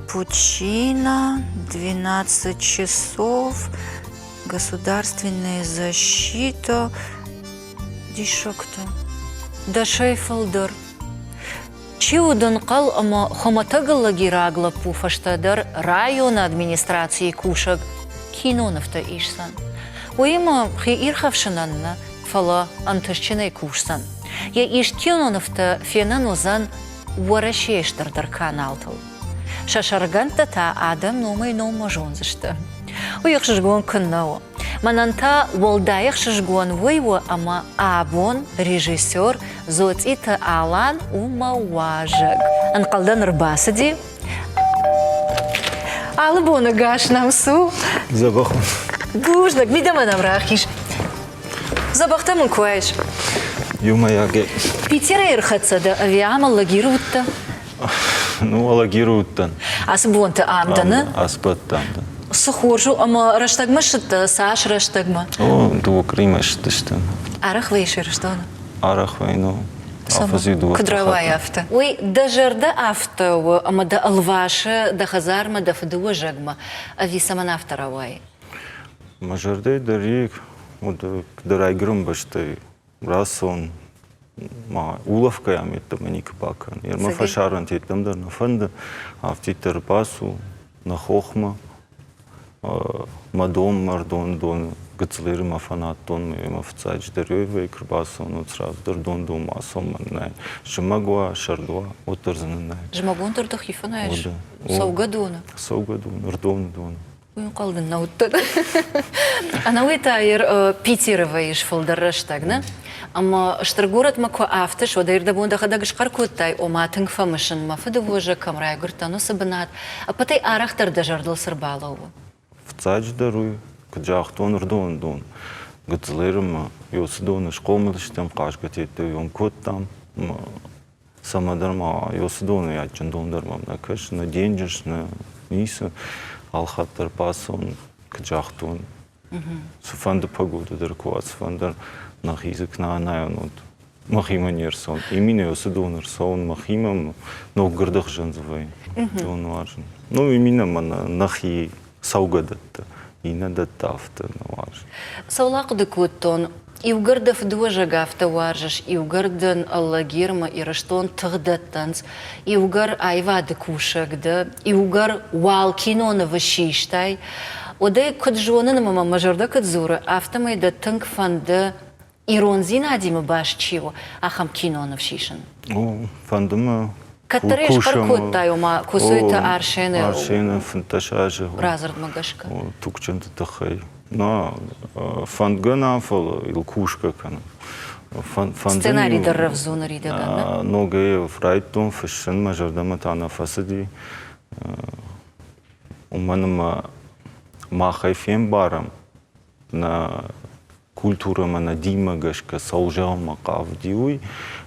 Пучина, 12 часов, государственная защита. Диссӕгтӕ. Дӕсӕй фылдӕр. Чи уыд ӕнхъӕл ӕмӕ хуымӕтӕг лагераг лӕппу фӕстӕдӕр районы администрацийы кусӕг кинонывтӕ исдзӕн. Уыимӕ хи ирхӕфсынӕн нӕ, фӕлӕ ӕнтыстджынӕй кусдзӕн. Йӕ ист кинонывтӕ фенӕн уыдзӕн Уӕрӕсейы стырдӕр каналтыл. Сӕ сӕргӕндтӕ та адӕм номӕй-номмӕ зондзысты. Уый ӕхсызгон куыннӕ у. Мӕнӕн та уӕлдай ӕхсызгон уый у, ӕмӕ абон режиссер Зоцъиты Алан у мӕ уазӕг. Ӕнхъӕлдӕн ӕрбацыди. Алы боны гас нӕм цу. Дзӕбӕх. Бузныг, мидӕмӕ нӕм рахиз. Дзӕбӕхтӕ мын куы уаис. Иумӕйагӕй. Питерӕй ӕрхӕццӕ дӕ ӕви ам Алагиры уыдтӕ? Ну, Алагиры уыдтӕн. Ацы бонты ам дӕ, нӕ? Ацы бонты ам дӕн. Цы хорз у ӕмӕ рӕстӕгмӕ ссыдтӕ, цас рӕстӕгмӕ? О, дыууӕ къуыримӕ ссыдыстӕм. Арӕх вӕййыс Ирыстоны? Арӕх вӕййын, о. Афӕдз дыууӕ Куыд рауайы афтӕ? Уый дӕ зӕрдӕ афтӕ у ӕмӕ дӕ ӕлвасы дӕ хӕдзармӕ, дӕ фыдыуӕзӕгмӕ, ӕви цӕмӕн афтӕ рауайы? Мӕ зӕрдӕйы дӕр и, дӕ райгуырӕн бӕстӕй рацӕуын ма улӕфгӕйӕ йеддӕмӕ никуы бакӕн. Ӕрмӕ фӕсарӕнты йеддӕм дӕр нӕ фӕнды, афтиддӕр бацу нӕ хохмӕ, мӕ дон, мӕрдон дон гыццылеры мӕ фӕнадтон, мӕ фыццаджыдӕр ёвӕй куы рбацӕуын, уӕд сразу дӕр дон-донмӕ ацӕуын нӕй. Зымӕг уа, сӕрд уа, уӕддӕр дзы нӕй. Зымӕгон дӕр дӕхи фӕнайыс? Цӕугӕдоны? Цӕугӕдоны, ӕрдоны доны. Уый ӕнхъӕл дын нӕ уыдтӕн. Ӕнӕуый та Питеры вӕййыс фылдӕр рӕстӕг, нӕ? Ӕмӕ стыр горӕтмӕ куы афтыс, уӕд ӕрдӕбон дӕхӕдӕг схъӕр кодтай, ома тынг фӕмысын мӕ фыдывозӕг, кӕм райгуырдтӕн, уыцы бынат. Ӕппӕтӕй арӕхдӕр дӕ зӕрдыл цы рбалӕууы? Фыццаджыдӕр уый, куыд загътон, ӕрдоны дон. Гыццылӕй ма уыцы доны схъомыл стӕм, хъазгӕ тедтӕ кодтам. Цӕмӕдӕр ма уыцы доны адджын дон дӕр мӕм нӕ кӕсы, нӕ денджыз, нӕ ницы. Алхатт дӕр бацӕуын, куыд загътон, цыфӕнды погода дӕр куы уа, цыфӕнды нӕхи дзы куы нӕ анайон, уӕд мӕхимӕ не рцӕуын. Именно уыцы дон ӕрцӕуын мӕхимӕ, ноггуырды хсӕн дзы вӕййын, дон нуазын. Ну, именно мӕнӕ нӕхи цӕугӕдӕттӕ, иннӕ дӕттӕ афтӕ нӕ уарзын. Цӕуыл ахъуыды кодтон, иугӕр дӕ фыдыуӕзӕг афтӕ уарзыс, иугӕр дын Алагирмӕ Ирыстон тыгъдӕттӕнц, иугӕр аивады кусӕг дӕ, иугӕр уал кинонывы систай, уӕд ӕй куыд зонын ӕмӕ мӕ мӕ зӕрдӕ куыд дзуры, афтӕмӕй дӕ тынг фӕнды ирондзинадимӕ баст чи у, ахӕм киноныв сисын. О, фӕнды мӕ. Кӕддӕр ӕй схъӕр кодтай, ома Косойты Арсены Арсены 15 азы радзырдмӕ гӕсгӕ. Тугджынты тыххӕй. Нӕ, фӕндгӕ нӕ, фӕлӕ йыл кусгӕ кӕнын. Сценарий дӕр рӕвдз у ныридӕгӕн, нӕ? Ногӕй райдыдтон фыссын, мӕ зӕрдӕмӕ та нӕ фӕцыди. Уымӕн ӕмӕ махӕй фембарӕм, нӕ культурӕмӕ, нӕ динмӕ гӕсгӕ цӕуыл зӕгъынмӕ хъавыди, уый,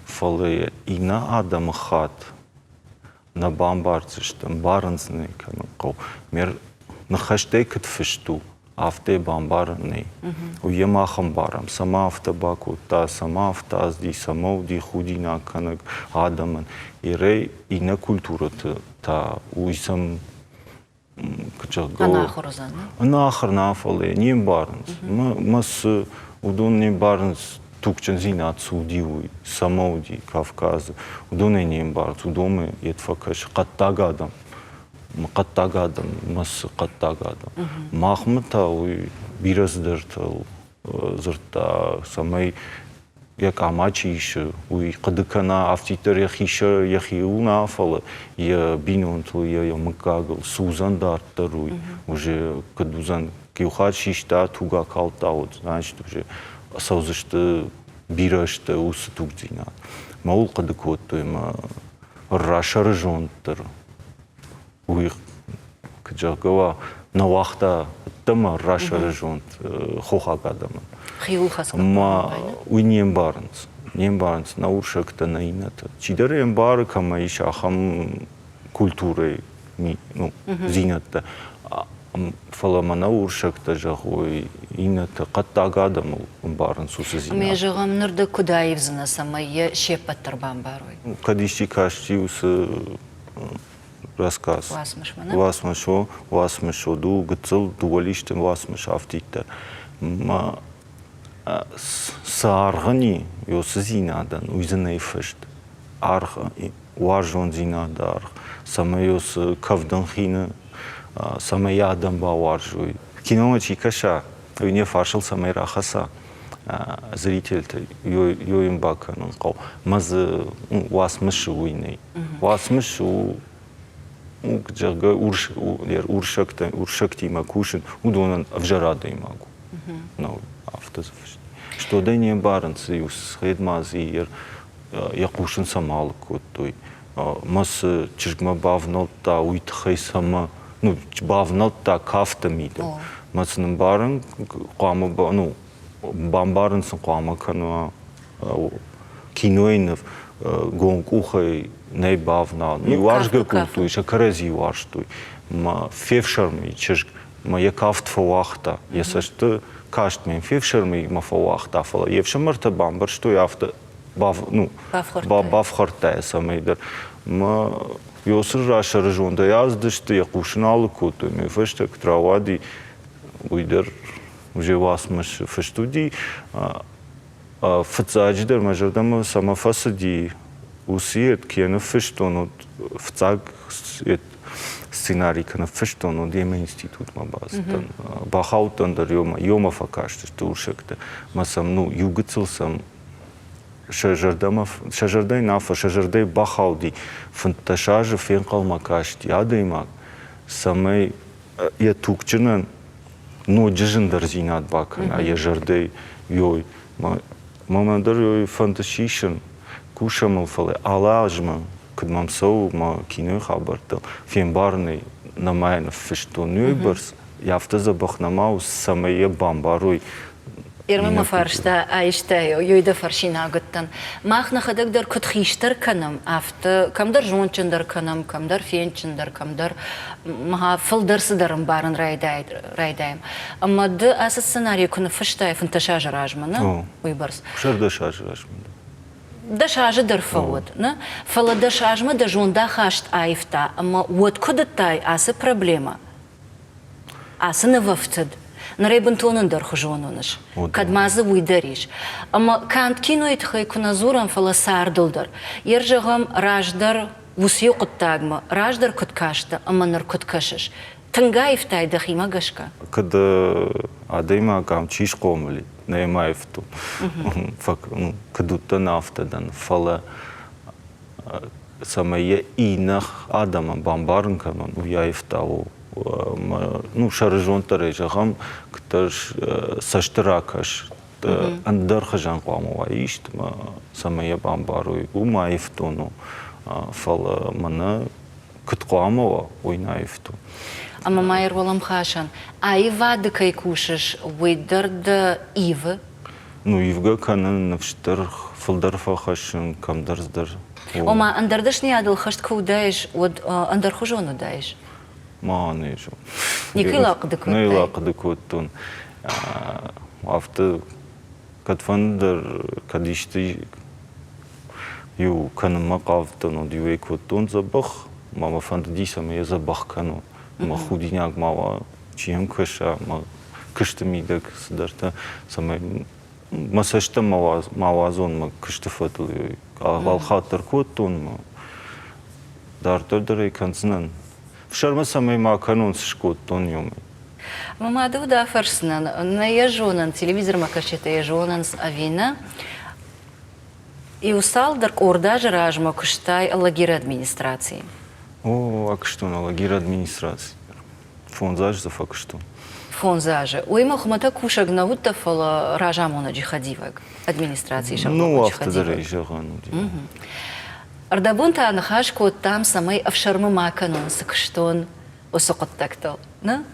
фӕлӕ иннӕ адӕмыхатт нӕ бамбардзысты, ӕмбарын сын ӕй кӕнын хъӕуы. Ме ныхӕстӕй куыд фыст у, афтӕ бамбарын нӕй. Уый йӕ мах ӕмбарӕм, цӕмӕ афтӕ бакодта, цӕмӕ афтӕ ацыди, цӕмӕ уыди худинаг кӕнӕг адӕмӕн. Ирӕй иннӕ культурӕты та уый сӕм куыд зӕгъгӕ, Ӕнахуыр уыдзӕн. Ӕнахуыр нӕ, фӕлӕ не мбарынц. Мӕ цы уыдон не мбарынц тугджындзинад цы уыди, уый, цӕмӕ уыди Кавказы, уыдонӕй не мбарынц, уыдонмӕ йед фӕкӕсы хъӕддаг адӕм. Хъӕддаг адӕм, мӕ цы хъӕддаг адӕм. Махмӕ та уый бирӕ цыдӕртыл дзырдта, цӕмӕй йӕ къама чи исы, уый хъуыды кӕна, афтиддӕр йӕхи йӕхиуыл нӕ, фӕлӕ йӕ бинонтыл, йӕ мыггагыл цы уыдзӕн дарддӕр, уый уже куыд уыдзӕн. Иу хатт систа, туг акалдта, уӕд, значит, уже цӕудзысты бирӕ сты уыцы тугдзинад. Мӕ ууыл хъуыды кодтой мӕ рӕсӕры зонд дӕр уый, куыд зӕгъгӕ уа, нӕ уагъта ӕддӕмӕ расӕрызонд хохаг адӕмӕн. Хиуылхӕцгӕ. Ма уый не мбарынц. Не мбарынц нӕ урсӕгтӕ, нӕ иннӕтӕ. Чидӕр ӕмбары, кӕмӕ ис ахӕм культурӕйы ну, дзинӕдтӕ. Фӕлӕ мӕнӕ урсӕгтӕ зӕгъой, иннӕтӕ хъӕддаг адӕмыл ӕмбарынц уыцы дзинад. Ӕмӕ зӕгъӕм, ныр дӕ куыд аивдзынӕ, цӕмӕй йӕ се ппӕт дӕр бамбарой? Кӕд исчи касти уыцы. рассказ. Уацмысмӕ, нӕ? Уацмыс о, уацмыс о, ду гыццыл дыууӕ уацмыс афтидтӕ. Ма цы аргъ ын и уыцы дзинадӕн, уый дзы нӕй фыст. Аргъ, уарзондзинады аргъ, цӕмӕй уыцы кӕвдын хины, цӕмӕй адӕм бауарзой. Киномӕ чи кӕса, уый не фарсыл цӕмӕй рахӕца, зрительтӕ йын бакӕнын хъӕуы. Мӕ дзы уацмысы уый нӕй. Уацмыс у, зӕгъгӕ, урсӕгтӕ, урсӕгтимӕ кусын, уыдонӕн ӕвзӕр адӕймаг у. Нӕу, афтӕ дзы фыст. Что дӕ не мбарынц, иу схедма дзы йӕ хъусын цӕмӕ алыг кодтой. Мӕ цы чызгмӕ бавнӕлдта, уый тыххӕй цӕмӕ, ну, бавнӕлдта кафты мидӕг. Мӕ сын ӕмбарын хъуамӕ, ну, бамбарын сын хъуамӕ кӕна кинойы ныв гом къухӕй нӕ бавнал. Ну, уарзгӕ кодтой, сӕ кӕрӕдзи уарзтой. Мӕ фефсӕрмы чызг мӕ йӕ кафт фӕуагъта, йӕ цӕсты каст мӕм фефсӕрмы мӕ фӕуагъта, фӕлӕ йе фсымӕртӕ бамбӕрстой афтӕ, ну, бафхӕрдта йӕ цӕмӕйдӕр. Мӕ Иосыр расӕрызондӕй аздысты, йӕ хъусын алыг кодтой, мӕ фӕстӕ куыд рауади, уый дӕр уже уацмыс фыст уыди. Фыццаджыдӕр мӕ зӕрдӕмӕ цӕмӕ фӕцыди, уыцы йед кӕй ныффыстон, уыд фыццаг сценарий кӕй ныффыстон, уыд йемӕ институтмӕ бацыдтӕн. Бахаудтӕн дӕр ёмӕ, ёмӕ фӕкастысты урсӕгтӕ. Мӕ сӕм, ну, иу гыццыл сӕм сӕ зӕрдӕмӕ, сӕ зӕрдӕйы наффӕ, сӕ зӕрдӕйы бахауди, 15 азы фенхъӕлмӕ касти адӕймаг, цӕмӕй йӕ тугджынӕн ноджы зындӕрдзинад бакӕна йӕ зӕрдӕйы ёй. Мӕнӕн дӕр ёй фӕнды сисын, кусӕм ыл, фӕлӕ алы азмӕ, куыд мӕм цӕуы мӕ кинойы хабӕрттыл, фембарынӕй нӕма ныффыстон ёй бӕрц, афтӕ дзӕбӕх нӕма у, цӕмӕй йӕ бамбарой. Ирмӕ мӕ фарста айстай, ёй дӕ фӕрсинаг уыдтӕн. Мах нӕхӕдӕг дӕр куыд хистӕр кӕнӕм, афтӕ кӕмдӕр зондджындӕр кӕнӕм, кӕмдӕр фендджындӕр, кӕмдӕр фылдӕр цыдӕр ӕмбарын райдайӕм. Ӕмӕ ды ацы сценарий куы ныффыстай 15 азы размӕ, нӕ? Уыйбӕрц. 16 азы размӕ. Дӕс азы дӕр фӕуӕд, нӕ? Фӕлӕ дӕс азмӕ дӕ зондахаст аивта, ӕмӕ уӕд куыд уыдтай ацы проблемӕ? Ацы нывӕфтыд нырӕй бынтон ӕндӕрхуызон уыныс, кӕд ма дзы уый дӕр ис. Ӕмӕ канд кинойы тыххӕй куы нӕ дзурӕм, фӕлӕ цардыл дӕр. Йе зӕгъӕм, раздӕр уыцы-иу хъуыддагмӕ раздӕр куыд кастӕ ӕмӕ ныр куыд кӕсыс? Тынг аивтай дӕхимӕ гӕсгӕ? Кӕд адӕймаг ам чи схъомыл и, нӕма аивтон. Куыд уыдтӕн, афтӕ дӕн. Фӕлӕ цӕмӕй йӕ иннӕ адӕмӕн бамбарын кӕнон, уый аивта у. Ну, сӕрызонддӕрӕй зӕгъӕм, куыддӕр цӕсты ракӕс, ӕндӕр хуызӕн хъуамӕ уа ист, цӕмӕй йӕ бамбарой, уым аивтон у. Фӕлӕ мӕнӕ куыд хъуамӕ уа, уый нӕ аивтон. Ӕмӕ ма уӕлӕмхасӕн, аивады кӕй кусыс, уый дӕр дӕ ивы? Ну, ивгӕ кӕнын, ныфс дӕр фылдӕр фӕхӕссын, кӕмдӕр дӕр. Ома, ӕндӕр дӕсныйадыл хӕст куы уыдаис, уӕд ӕндӕрхуызон уыдаис? Ма не зон. Никуы ахъуыды кодтай? Нӕ ахъуыды кодтон. Афтӕ кӕдфӕндыр, кӕд исты иу кӕнынмӕ хъавыдтӕн, уӕд иу ӕй кодтон дзӕбӕх, ма мӕ фӕндыди, цӕмӕй йӕ дзӕбӕх кӕнон. Мӕ худинаг ма уа, чи йӕм кӕса, мӕ куысты мидӕг цыдӕртӕ, цӕмӕй мӕ цӕстӕ ма уадзон мӕ куысты фӕдыл. Алхатт дӕр кодтон, мӕ дарддӕр дӕр ӕй кӕндзынӕн. Фсӕрмы цӕмӕй ма кӕнон, цы скодтон иумӕ. Мӕ мады уд афӕрсдзынӕн, нӕ йӕ зонын, телевизормӕ кӕсджытӕ йӕ зонынц ӕви нӕ. Иу цалдӕр къорд азы размӕ куыстай Алагиры администрацийы. О, акуыстон Алагиры администрацийы. Фондз азы дзы фӕкуыстон. Фондз азы. Уыимӕ хуымӕтӕг кусӕг нӕ уыдтӕ, фӕлӕ разамонӕджы хӕдивӕг, администрацийы сӕргълӕууӕджы Ну, афтӕ дӕр ӕй зӕгъӕн уыди. Ӕрдӕбон та ныхас кодтам, цӕмӕй ӕфсӕрмы ма кӕнон, цы куыстон, уыцы хъуыддӕгтыл. Нӕ?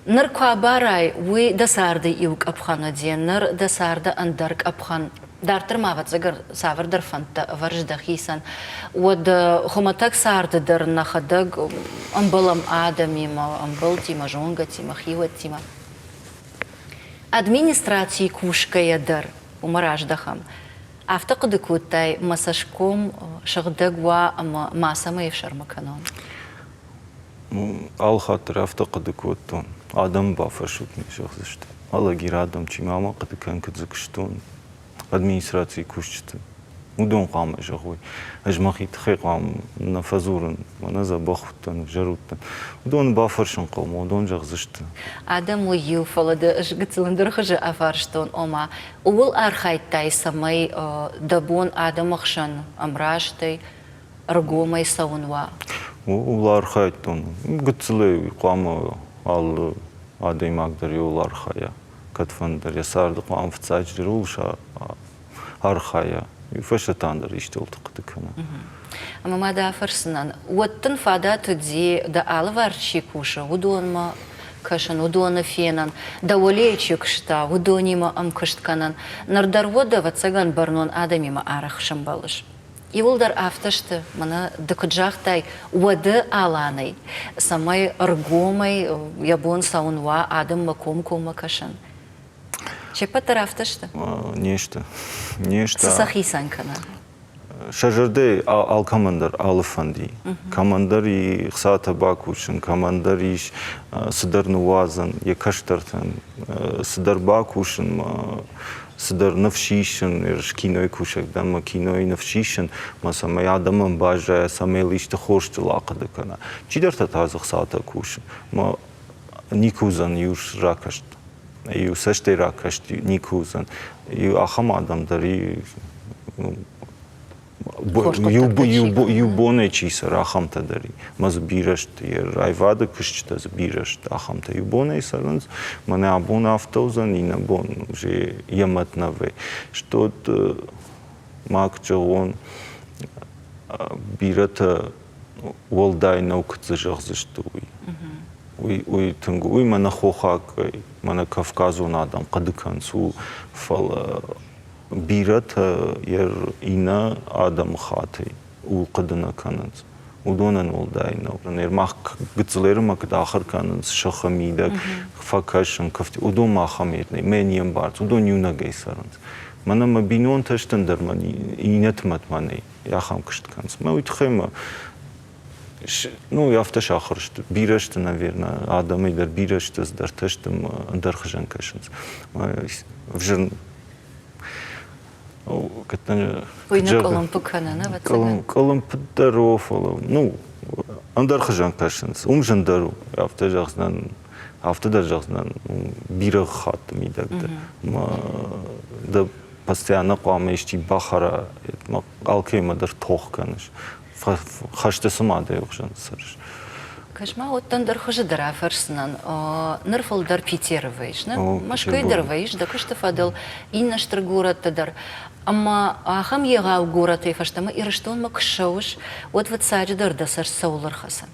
Ныр куы абарай, уый дӕ царды иу къӕпхӕн уыди, ныр дӕ царды ӕндӕр къӕпхӕн. Дарддӕр ма, ӕвӕццӕгӕн, цавӕрдӕр фӕндтӕ ӕвӕрыс дӕхицӕн, уӕд хуымӕтӕг царды дӕр нӕхӕдӕг ӕмбӕлӕм адӕмимӕ, ӕмбӕлттимӕ, зонгӕтимӕ, хиуӕттимӕ. Администрацийы кусгӕйӕ дӕр уымӕ раздӕхӕм. Афтӕ хъуыды кодтай, мӕ цӕсгом сыгъдӕг уа ӕмӕ мацӕмӕй ӕфсӕрмы кӕнон? Алыхатт дӕр афтӕ хъуыды кодтон. Адӕмы бафӕрсут не зӕгъдзысты. Алагиры адӕм чи ма ма хъуыды кӕн, куыд дзы куыстон, администрацийы кусджыты. Уыдон хъуамӕ зӕгъой. Ӕз мӕхи тыххӕй хъуамӕ нӕ фӕдзурын, мӕнӕ дзӕбӕх уыдтӕн, ӕвзӕр уыдтӕн. Уыдоны бафӕрсын хъӕуы, уыдон зӕгъдзысты. Адӕм уый иу, фӕлӕ ды ӕз гыццыл ӕндӕр хуызы афарстон, ома ууыл архайдтай, цӕмӕй дӕ бон адӕмы хсӕн ӕмрастӕй, ӕргомӕй цӕуын уа? Ууыл архайдтон. Гыццылӕй хъуамӕ алы адӕймаг дӕр иуыл архайа. Кӕдфӕнддӕр йӕ царды хъуамӕ фыццаджыдӕр ууыл архайа. Иу фӕстӕ та ӕндӕр истӕуылты хъуыды кӕна. Ӕмӕ ма дӕ афӕрсынӕн, уӕд дын фадат уыди, дӕ алыварс чи кусы, уыдонмӕ кӕсын, уыдоны фенын, дӕ уӕлейы чи куыста, уыдонимӕ ӕмкуыст кӕнын. Ныр дӕр уӕд, ӕвӕццӕгӕн, бӕрнон адӕмимӕ арӕх сӕмбӕлыс. Иуылдӕр афтӕ сты, мӕнӕ ды куыд загътай, уӕды Аланӕй, цӕмӕй ӕргомӕй йӕ бон цӕуын уа адӕммӕ комкоммӕ кӕсын. Се ппӕт дӕр афтӕ сты? Не сты. Не сты. Цы сӕ хицӕн кӕны? Сӕ зӕрдӕ алкӕмӕн дӕр алы фӕнд и. Кӕмӕндӕр и хцатӕ бакусын, кӕмӕндӕр ис цыдӕр ныууадзын йӕ кӕстӕртӕн, цыдӕр бакусынмӕ, цыдӕр ныфс исын, кинойы кусӕг дӕн мӕ кинойы ныфс исын, мӕ цӕмӕй адӕмӕн баззайа, цӕмӕй йыл исты хорзтыл ахъуыды кӕна. Чидӕртӕ та дзы хцатӕ кусы. Мӕ никуы уыдзӕн иу ракаст. Иу цӕстӕй ракаст никуы уыдзӕн. Иу ахӕм адӕм дӕр иу бонӕй чи цӕры, ахӕмтӕ дӕр и. Мӕ дзы бирӕ сты, йӕ райвады куыстытӕ дзы бирӕ сты, ахӕмтӕ иу бонӕй цӕрынц. Мӕнӕ абон афтӕ уыдзӕн, иннӕ бон уже йӕ мӕт нӕ вӕййы. Что ма куыд зӕгъон, бирӕтӕ уӕлдай нӕу куыд дзы зӕгъдзысты, уый. Уый, уый тынг, уый мӕнӕ хохаг, мӕнӕ кавказон адӕм хъуыды кӕнынц, у, фӕлӕ бирӕтӕ йӕ иннӕ адӕмыхаттӕй ууыл хъуыды нӕ кӕнынц. Уыдонӕн уӕлдай нӕу. Ныр мах гыццыл ӕрмӕг куыд ахуыр кӕнынц сыхы мидӕг, фӕкӕсын, куывд, уыдон махӕн нӕ мӕ не мбарынц, уыдон иунӕгӕй цӕрынц. Мӕнӕ мӕ бинонтӕ сты ӕндӕр мӕ иннӕты мӕт мӕ нӕй, ахӕм куыст кӕнынц. Мӕ уый тыххӕй мӕ ну, афтӕ сахуыр сты. Бирӕ сты, наверное, адӕмӕй дӕр бирӕ сты, цыдӕртӕ сты, ӕндӕр хуызӕн кӕсынц. Ӕвзӕр Уый нӕ къуылымпы кӕны, ӕвӕццӕгӕн? Къуылымпы дӕр о, фӕлӕ, ну, ӕндӕр хуызӕн кӕсынц. Уым зындӕр у, афтӕ зӕгъдзынӕн, афтӕ дӕр зӕгъдзынӕн, бирӕ хатты мидӕг дӕр. Дӕ постоянно хъуамӕ исчи бахӕра, алкӕимӕ дӕр тох кӕныс. Хӕсты цыма дӕ хуызӕн цӕрыс. Кӕс-ма, уӕддӕр дӕр хуызы дӕр афӕрсдзынӕн. Ныр фылдӕр Питеры вӕййыс, нӕ? Мӕскуыйы дӕр вӕййыс дӕ куысты фӕдыл, иннӕ стыр горӕтты дӕр. Ӕмӕ ахӕм егъау горӕтӕй фӕстӕмӕ Ирыстонмӕ куы ссӕуыс, уӕд фыццаджыдӕр дӕ цӕст цӕуыл ӕрхӕцы?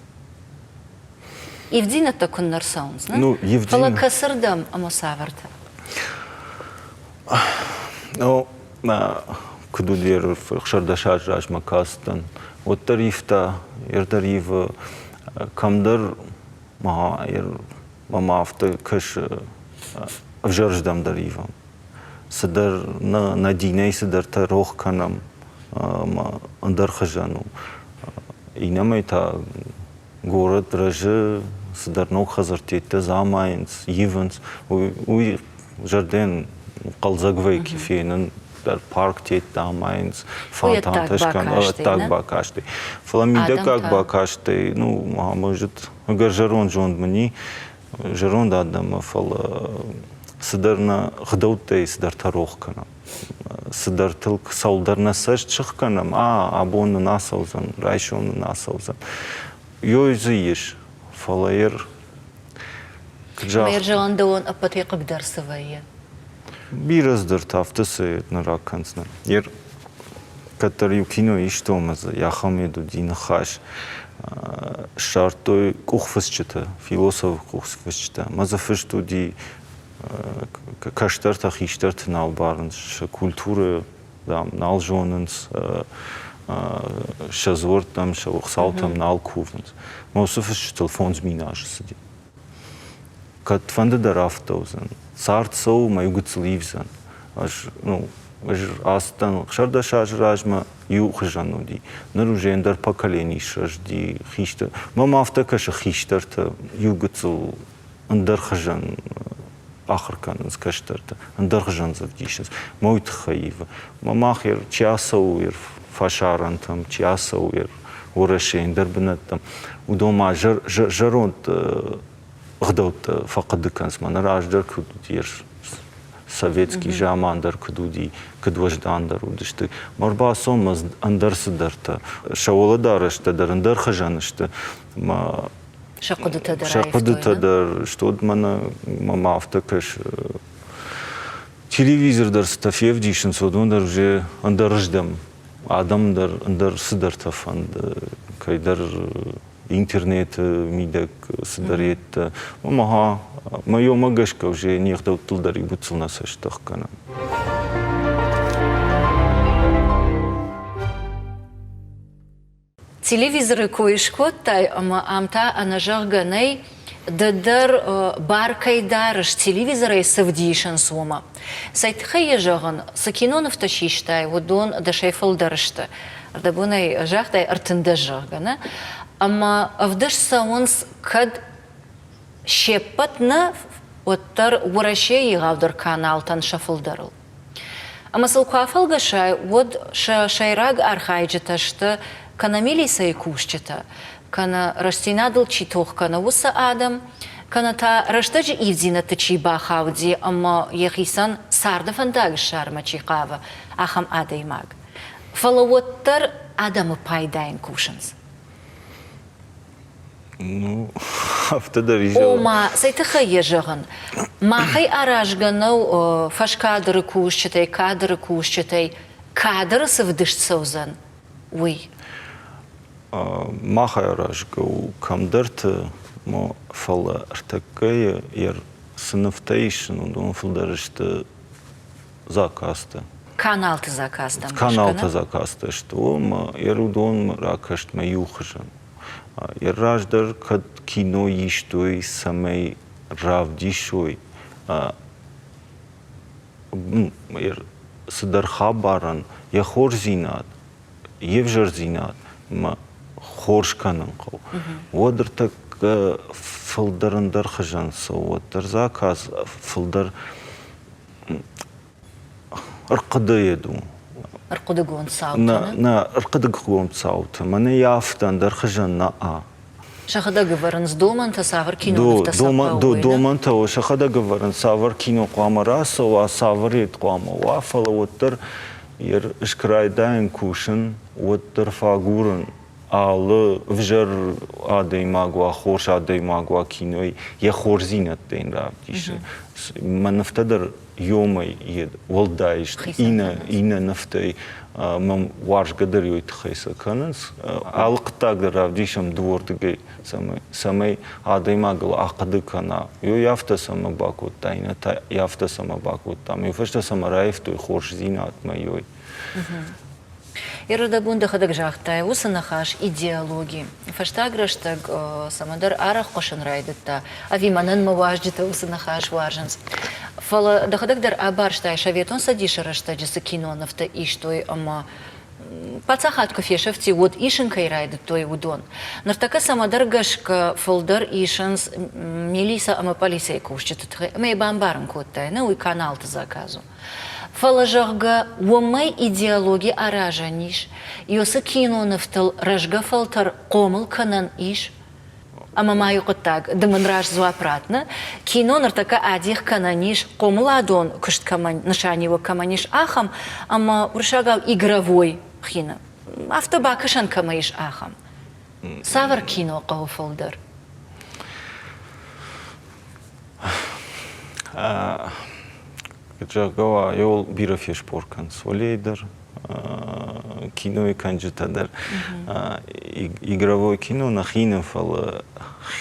Ивддзинӕдтӕ куыннӕ рцӕуынц, нӕ? Ну, Фӕлӕ кӕцырдӕм ӕмӕ цавӕртӕ? Ну, куыд уыди 16 азы размӕ кастӕн, уӕддӕр ивта, ӕрдӕр ивы, кӕмдӕр ма мӕм афтӕ кӕсы, ӕвзӕрыздӕм дӕр ивӕм. Цыдӕр нӕ, нӕ динӕй цыдӕртӕ рох кӕнӕм ӕмӕ ӕндӕр хуызӕн у. Иннӕмӕй та горӕт рӕзы, цыдӕр ног хӕдзӕрттӕ дзы амайынц, ивынц. Уый зӕрдӕйӕн хъӕлдзӕг вӕййы фенын дӕр парктӕ амайынц, фонтантӕ скӕнын, ӕддаг бакастӕй. Фӕлӕ мидӕггаг бакастӕй, ну, может, ӕгӕр зӕронд зонд мын и, зӕронд адӕммӕ, фӕлӕ цыдӕр нӕ гъдӕуттӕй цыдӕртӕ рох кӕнӕм. Цыдӕртыл цӕуылдӕр нӕ цӕст сых кӕнӕм, а, абон нын ацӕудзӕн, райсом нын ацӕудзӕн. Ёй дзы ис, фӕлӕ ер Мӕ зӕрондӕуон ӕппӕтӕй хъыгдӕр цы вӕййы? Бирӕ цыдӕртӕ афтӕ цы нӕ ракӕндзынӕн. Ер кӕддӕр иу кино истон ӕмӕ дзы ахӕм ед уыди ныхас. Ссардтой къухфысджытӕ, философы къухфысджытӕ. Ӕмӕ дзы фыст уыди, кӕстӕртӕ хистӕрты нал барынц, сӕ культурӕ, дам, нал зонынц, сӕ дзуӕрттӕм, сӕ хуыцаутӕм нал кувынц. Мӕ уыцы фысджытыл 5000 азы цыди. Кӕдфӕнды дӕр афтӕ уыдзӕн. Цард цӕуы, мӕ иу гыццыл ивдзӕн. Ӕз, ну, Ӕз ацыдтӕн 16 азы размӕ, иу хуызӕн уыди. Ныр уже ӕндӕр поколени сырӕзти хистӕр. Мӕм афтӕ кӕсы хистӕртӕ иу гыццыл ӕндӕр хуызӕн ахуыр кӕнынц кӕстӕртӕ, ӕндӕр хуызӕн дзы ӕвдисынц. Мӕ уый тыххӕй ивы. Мӕ мах чи ацӕуы фӕсарӕнтӕм, чи ацӕуы Уӕрӕсейы ӕндӕр бынӕттӕм, уыдон ма зӕронд ӕгъдӕуттӕ фӕхъуыды кӕнынц. Мӕнӕ раздӕр куыд уыди, советский заман дӕр куыд уыди, куыд уӕздандӕр уыдысты. Мӕ ӕрбацӕуынмӕ ӕндӕр цыдӕртӕ. Сӕ уӕлӕдарӕстӕ дӕр ӕндӕр хуызӕн сты. Мӕ Сӕ хъуыдытӕ дӕр Сӕ хъуыдытӕ дӕр сты. Уӕд мӕнӕ мӕм афтӕ кӕсы. Телевизор дӕр цытӕ февдисынц, уыдон дӕр уже ӕндӕрыздӕм. Адӕм дӕр ӕндӕр цыдӕртӕ фӕнды. Кӕйдӕр интернеты мидӕг цыдӕр йедтӕ. Ӕмӕ мӕ ёмӕ гӕсгӕ уже не гъдӕуттыл дӕр иу гыццыл нӕ цӕст ӕхгӕнӕм. Телевизоры кой скодтай ӕмӕ ам та ӕнӕзӕгъгӕ нӕй, ды дӕр бар кӕй дарыс телевизорӕй цы вдисынц, уымӕ. Цӕй тыххӕй йӕ зӕгъын, цы кинонывтӕ систай, уыдон дӕсӕй фылдӕр сты. Ӕрдӕбонӕй загътай 13, зӕгъгӕ, нӕ? Ӕмӕ ӕвдыст цӕуынц кӕд се ппӕт нӕ, уӕддӕр Уӕрӕсейы егъаудӕр каналтӕн сӕ фылдӕрыл. Ӕмӕ сыл куы афӕлгӕсай, уӕд сӕ сӕйраг архайджытӕ сты кӕнӕ милицӕйы кусджытӕ, кӕнӕ рӕстдзинадыл чи тох кӕны, уыцы адӕм, кӕнӕ та рӕстӕджы ивддзинӕдты чи бахауди ӕмӕ йӕхицӕн царды фӕндаг ссарынмӕ чи хъавы, ахӕм адӕймаг. Фӕлӕ уӕддӕр адӕмы пайдайӕн кусынц. Ну, афтӕ дӕр ис. Ома, цӕй тыххӕй йӕ зӕгъын? Махӕй аразгӕ нӕу фӕскадры кусджытӕй, кадры кусджытӕй, кадры цы вдыст цӕудзӕн, уый. Махӕй аразгӕ у кӕмдӕрты, фӕлӕ ӕртӕккӕйы цы нывтӕ исын, уыдон фылдӕр сты заказтӕ. Каналты заказтӕм Каналты заказтӕ сты, ӕмӕ уыдон ракӕстмӕ иу хуызӕн. Раздӕр кӕд кино истой, цӕмӕй равдисой цыдӕр хабарӕн йӕ хорздзинад, йе взӕрдзинад ӕмӕ хорз кӕнын хъӕуы. Уӕд ӕртӕккӕ фылдӕр ӕндӕр хуызӕн цӕуы, уӕддӕр заказ фылдӕр ӕрхъуыдыйад у. Ӕрхъуыдыгонд цаутӕ? Нӕ, нӕ, ӕрхъуыдыгонд цаутӕ. Мӕнӕ йӕ афтӕ ӕндӕр хуызӕн нӕ. Сӕхӕдӕг ӕвӕрынц домӕнтӕ, цавӕр кинонывтӕ сӕ хъӕуы? Домӕнтӕ сӕхӕдӕг ӕвӕрынц, цавӕр кино хъуамӕ рацӕуа, цавӕр ед хъуамӕ уа, фӕлӕ уӕддӕр райдайын кусын, уӕддӕр фӕагурын алы ӕвзӕр адӕймаг уа, хорз адӕймаг уа кинойы, йӕ хорздзинӕдтӕ йын равдисы. Мӕ нывтӕ дӕр ёмӕй уӕлдай сты. Иннӕ нывтӕй мӕм уарзгӕ дӕр ёй тыххӕй сӕ кӕнынц. Алы хъуыддаг дӕр равдисӕм дыууӕрдыгӕй, цӕмӕй адӕймагыл ахъуыды кӕна. Ёй афтӕ цӕмӕ бакодта, иннӕ та афтӕ цӕмӕ бакодта. Мӕ фӕстӕ цӕмӕ раивтой хорздзинадмӕ ёй. Иродӕбон дӕхӕдӕг загътай, уыцы ныхас идеологи. Фӕстаг рӕстӕг цӕмӕдӕр арӕх хъуысын райдыдта, ӕви мӕнӕн мӕ уазджытӕ уыцы ныхас уарзынц. Фӕлӕ дӕхӕдӕг дӕр абарстай, Советон Цӕдисы рӕстӕджы цы кинонывтӕ истой ӕмӕ паддзахад куы фесӕфти, уӕд исын кӕй райдыдтой, уыдон. Ныртӕккӕ цӕмӕдӕр гӕсгӕ фылдӕр исынц милицӕ ӕмӕ полицӕйы кусджыты тыххӕй ӕмӕ йӕ бамбарын кодтай, нӕ уый каналты заказ у. Фӕлӕ, зӕгъгӕ, уымӕй идеологи аразӕн ис, Иосы кинонывтыл рӕзгӕ фӕлтӕр хъомыл кӕнӕн ис. Ӕмӕ ма иу хъуыддаг, ды мын раст дзуапп ратт, нӕ? Кино ныртӕккӕ адих кӕнӕн ис, хъомыладон куыст кӕмӕн нысаниуӕг кӕмӕн ис, ахӕм, ӕмӕ уырыссагау игровой хины. Афтӕ бакӕсӕн кӕмӕ ис, ахӕм. Цавӕр кино хъӕуы фылдӕр? Зӕгъгӕ уа, еуыл бирӕ феспор кӕнынц уӕлейы дӕр, кинойы кӕнджытӕ дӕр. Игровой кино нӕ хины, фӕлӕ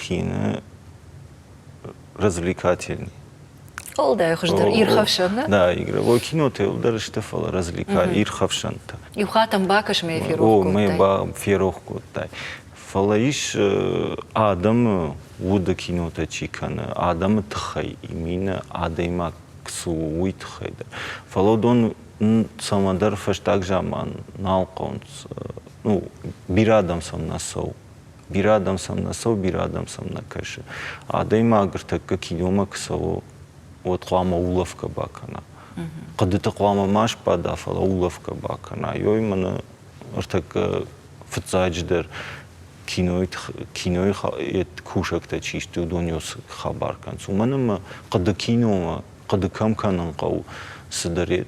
хины развлекательный. Уӕлдай хуыздӕр ирхӕфсӕн, нӕ? Да, игровой кинотӕ уӕлдӕр сты, фӕлӕ ирхӕфсӕнтӕ. Иу хатт ӕм бакӕс мӕ ферох кодтай. О, мӕ ферох кодтай. Фӕлӕ ис адӕмы уды кинотӕ чи кӕны, адӕмы тыххӕй, именно адӕймаг цы у, уый тыххӕй дӕр. Фӕлӕ уыдон Цӕмӕдӕр фӕстаг заман нал хъӕуынц. Ну, бирӕ адӕм сӕм нӕ цӕуы. Бирӕ адӕм сӕм нӕ цӕуы, бирӕ адӕм сӕм нӕ кӕсы. Адӕймаг ӕртӕккӕ киномӕ куы цӕуы, уӕд хъуамӕ улӕфгӕ бакӕна. Хъуыдыты хъуамӕ ма сбада, фӕлӕ улӕфгӕ бакӕна. Ёй мӕнӕ ӕртӕккӕ фыццаджыдӕр кинойы кинойы кусӕгтӕ чи сты, уыдон ё цы хабар кӕнынц. Уымӕн ӕмӕ хъуыды киномӕ, хъуыды кӕм кӕнын хъӕуы цыдӕр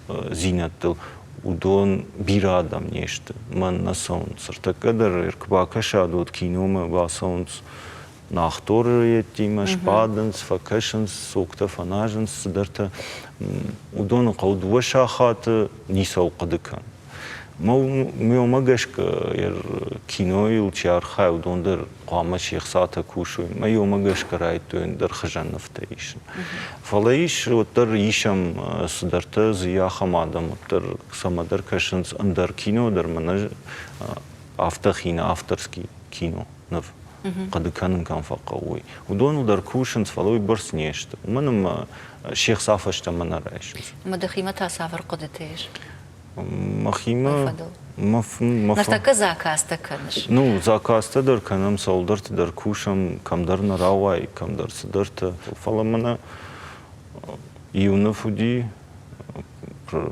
дзинӕдтыл, уыдон бирӕ адӕм не сты. Мӕн нӕ цӕуынц. Ӕртӕккӕ дӕр куы бакӕсат, уӕд киномӕ бацӕуынц нахторы йедтимӕ, сбадынц, фӕкӕсынц, соктӕ фӕназынц, цыдӕртӕ. Уыдоны хъӕуы дыууӕ сахаты ницӕуыл хъуыды кӕн. Мӕ гӕсгӕ кинойыл чи архайы, уыдон дӕр хъуамӕ се хцатӕ кусой. Мӕ уымӕ гӕсгӕ райдыдтой ӕндӕр хуызӕн нывтӕ исын. Фӕлӕ ис, уӕддӕр исӕм цыдӕртӕ дзы ахӕм адӕм, уӕддӕр цӕмӕдӕр кӕсынц ӕндӕр кино дӕр, мӕнӕ афтӕ хин авторский кино ныв хъуыды кӕнын кӕм фӕхъӕуы, уый. Уыдоныл дӕр кусынц, фӕлӕ уый бӕрц не сты. Уымӕн ӕмӕ се хца фӕстӕмӕ нӕ райсынц. Ӕмӕ дӕхимӕ та цавӕр хъуыдытӕ ис? Мӕхимӕ Ныртӕккӕ заказтӕ кӕныс? Ну, заказтӕ дӕр кӕнӕм, цӕуылдӕрты дӕр кусӕм, кӕмдӕр нӕ рауайы, кӕмдӕр цыдӕртӕ. Фӕлӕ мӕнӕ иу ныв уыди,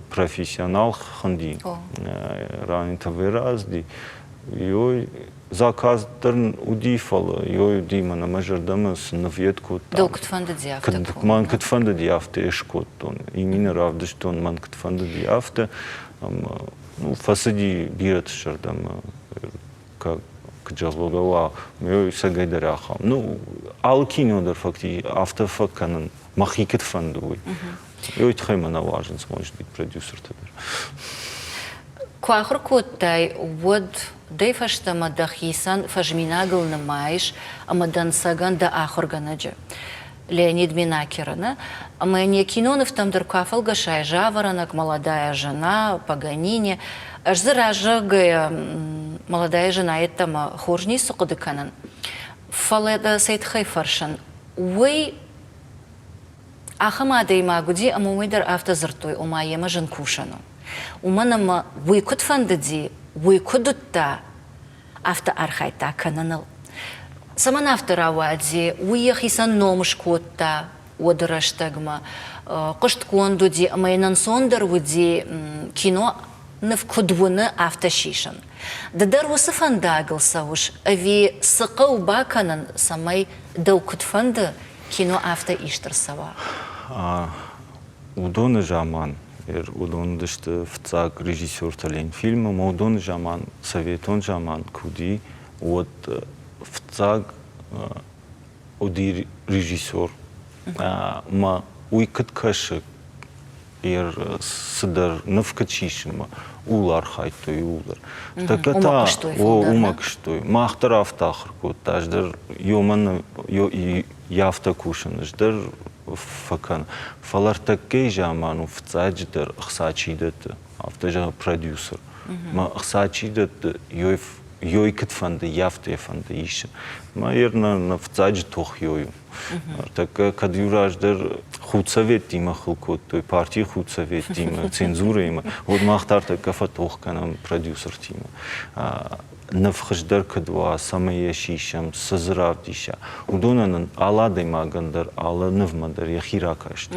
профессионал хынди, ран ТВ разди. Ёй заказ дӕр уыди, фӕлӕ ёй уыди, мӕнӕ мӕ зӕрдӕмӕ цы ныв йед кодта. Дӕу куыд фӕндыди, афтӕ Мӕн куыд фӕндыди, афтӕ скодтон. Имины равдыстон, мӕн куыд фӕндыди, афтӕ. Ӕмӕ ну, фӕцыди бирӕты зӕрдӕмӕ. Куыд зӕгъгӕ уа, цӕгӕйдӕр ахӕм. Ну, алы кино дӕр факти афтӕ фӕкӕнын, мӕхи куыд фӕнды, уый. Уый тыххӕй мӕ нӕ уарзынц, может быть, продюсертӕ дӕр. Куы ахуыр кодтай, уӕд дӕ фӕстӕмӕ дӕхицӕн фӕзминагыл нымайыс ӕмӕ дӕнцӕгӕн дӕ ахуыргӕнӕджы Леонид Минакеры, нӕ? Ӕмӕ йын йӕ кинонывтӕм дӕр куы афӕлгӕсай «Жаворонок», «Молодая жена», «Паганини», ӕз дзы раззагӕй «Молодая жена» йеддӕмӕ хорз ницы хъуыды кӕнын. Фӕлӕ дӕ цӕй тыххӕй фӕрсын, уый Ахӕм адӕймаг уыди, ӕмӕ уымӕй дӕр афтӕ дзырдтой, ома йемӕ зын кусӕн у. Уымӕн ӕмӕ уый куыд фӕндыди, уый куыд уыдта, афтӕ архайдта кӕныныл. Цӕмӕн афтӕ рауадзи, уый йӕхицӕн ном скодта уӕды рӕстӕгмӕ. Хъуыстгонд уыди ӕмӕ йын ӕнцондӕр уыди кино ныв куыд уыны, афтӕ сисын. Ды дӕр уыцы фӕндагыл цӕуыс ӕви цы хъӕуы бакӕнын, цӕмӕй дӕу куыд фӕнды, кино афтӕ ист ӕрцӕуа? Уыдоны заман, уыдон уыдысты фыццаг режиссертӕ Ленфильмы, ӕмӕ уыдоны заман, советон заман куы уыди, уӕд фыццаг уыди режиссер. Ӕмӕ уый куыд кӕсы, цыдӕр ныв куыд сисынмӕ, ууыл архайдтой иууылдӕр. Тӕккӕ та уымӕ куыстой. Мах дӕр афтӕ ахуыр кодта, ӕз дӕр ёмӕн афтӕ кусын, ӕз дӕр фӕкӕн. Фӕлӕ ӕртӕккӕйы заман у фыццаджыдӕр ӕхца чи дӕтты, афтӕ зӕгъы продюсер. Мӕ ӕхца чи дӕтты, ёй куыд фӕнды, афтӕ фӕнды исы. Мӕ ер нӕ фыццаджы тох ёй у. Ныртӕккӕ кӕд иу раздӕр худсоветтимӕ хыл кодтой, партийы худсоветтимӕ, цензурӕимӕ, уӕд мах та ӕртӕккӕ фӕтох кӕнӕм продюсертимӕ. Ныв хуыздӕр куыд уа, цӕмӕй йӕ сисӕм, цы дзы равдиса. Уыдонӕн алы адӕймагӕн дӕр, алы нывмӕ дӕр йӕхи ракаст.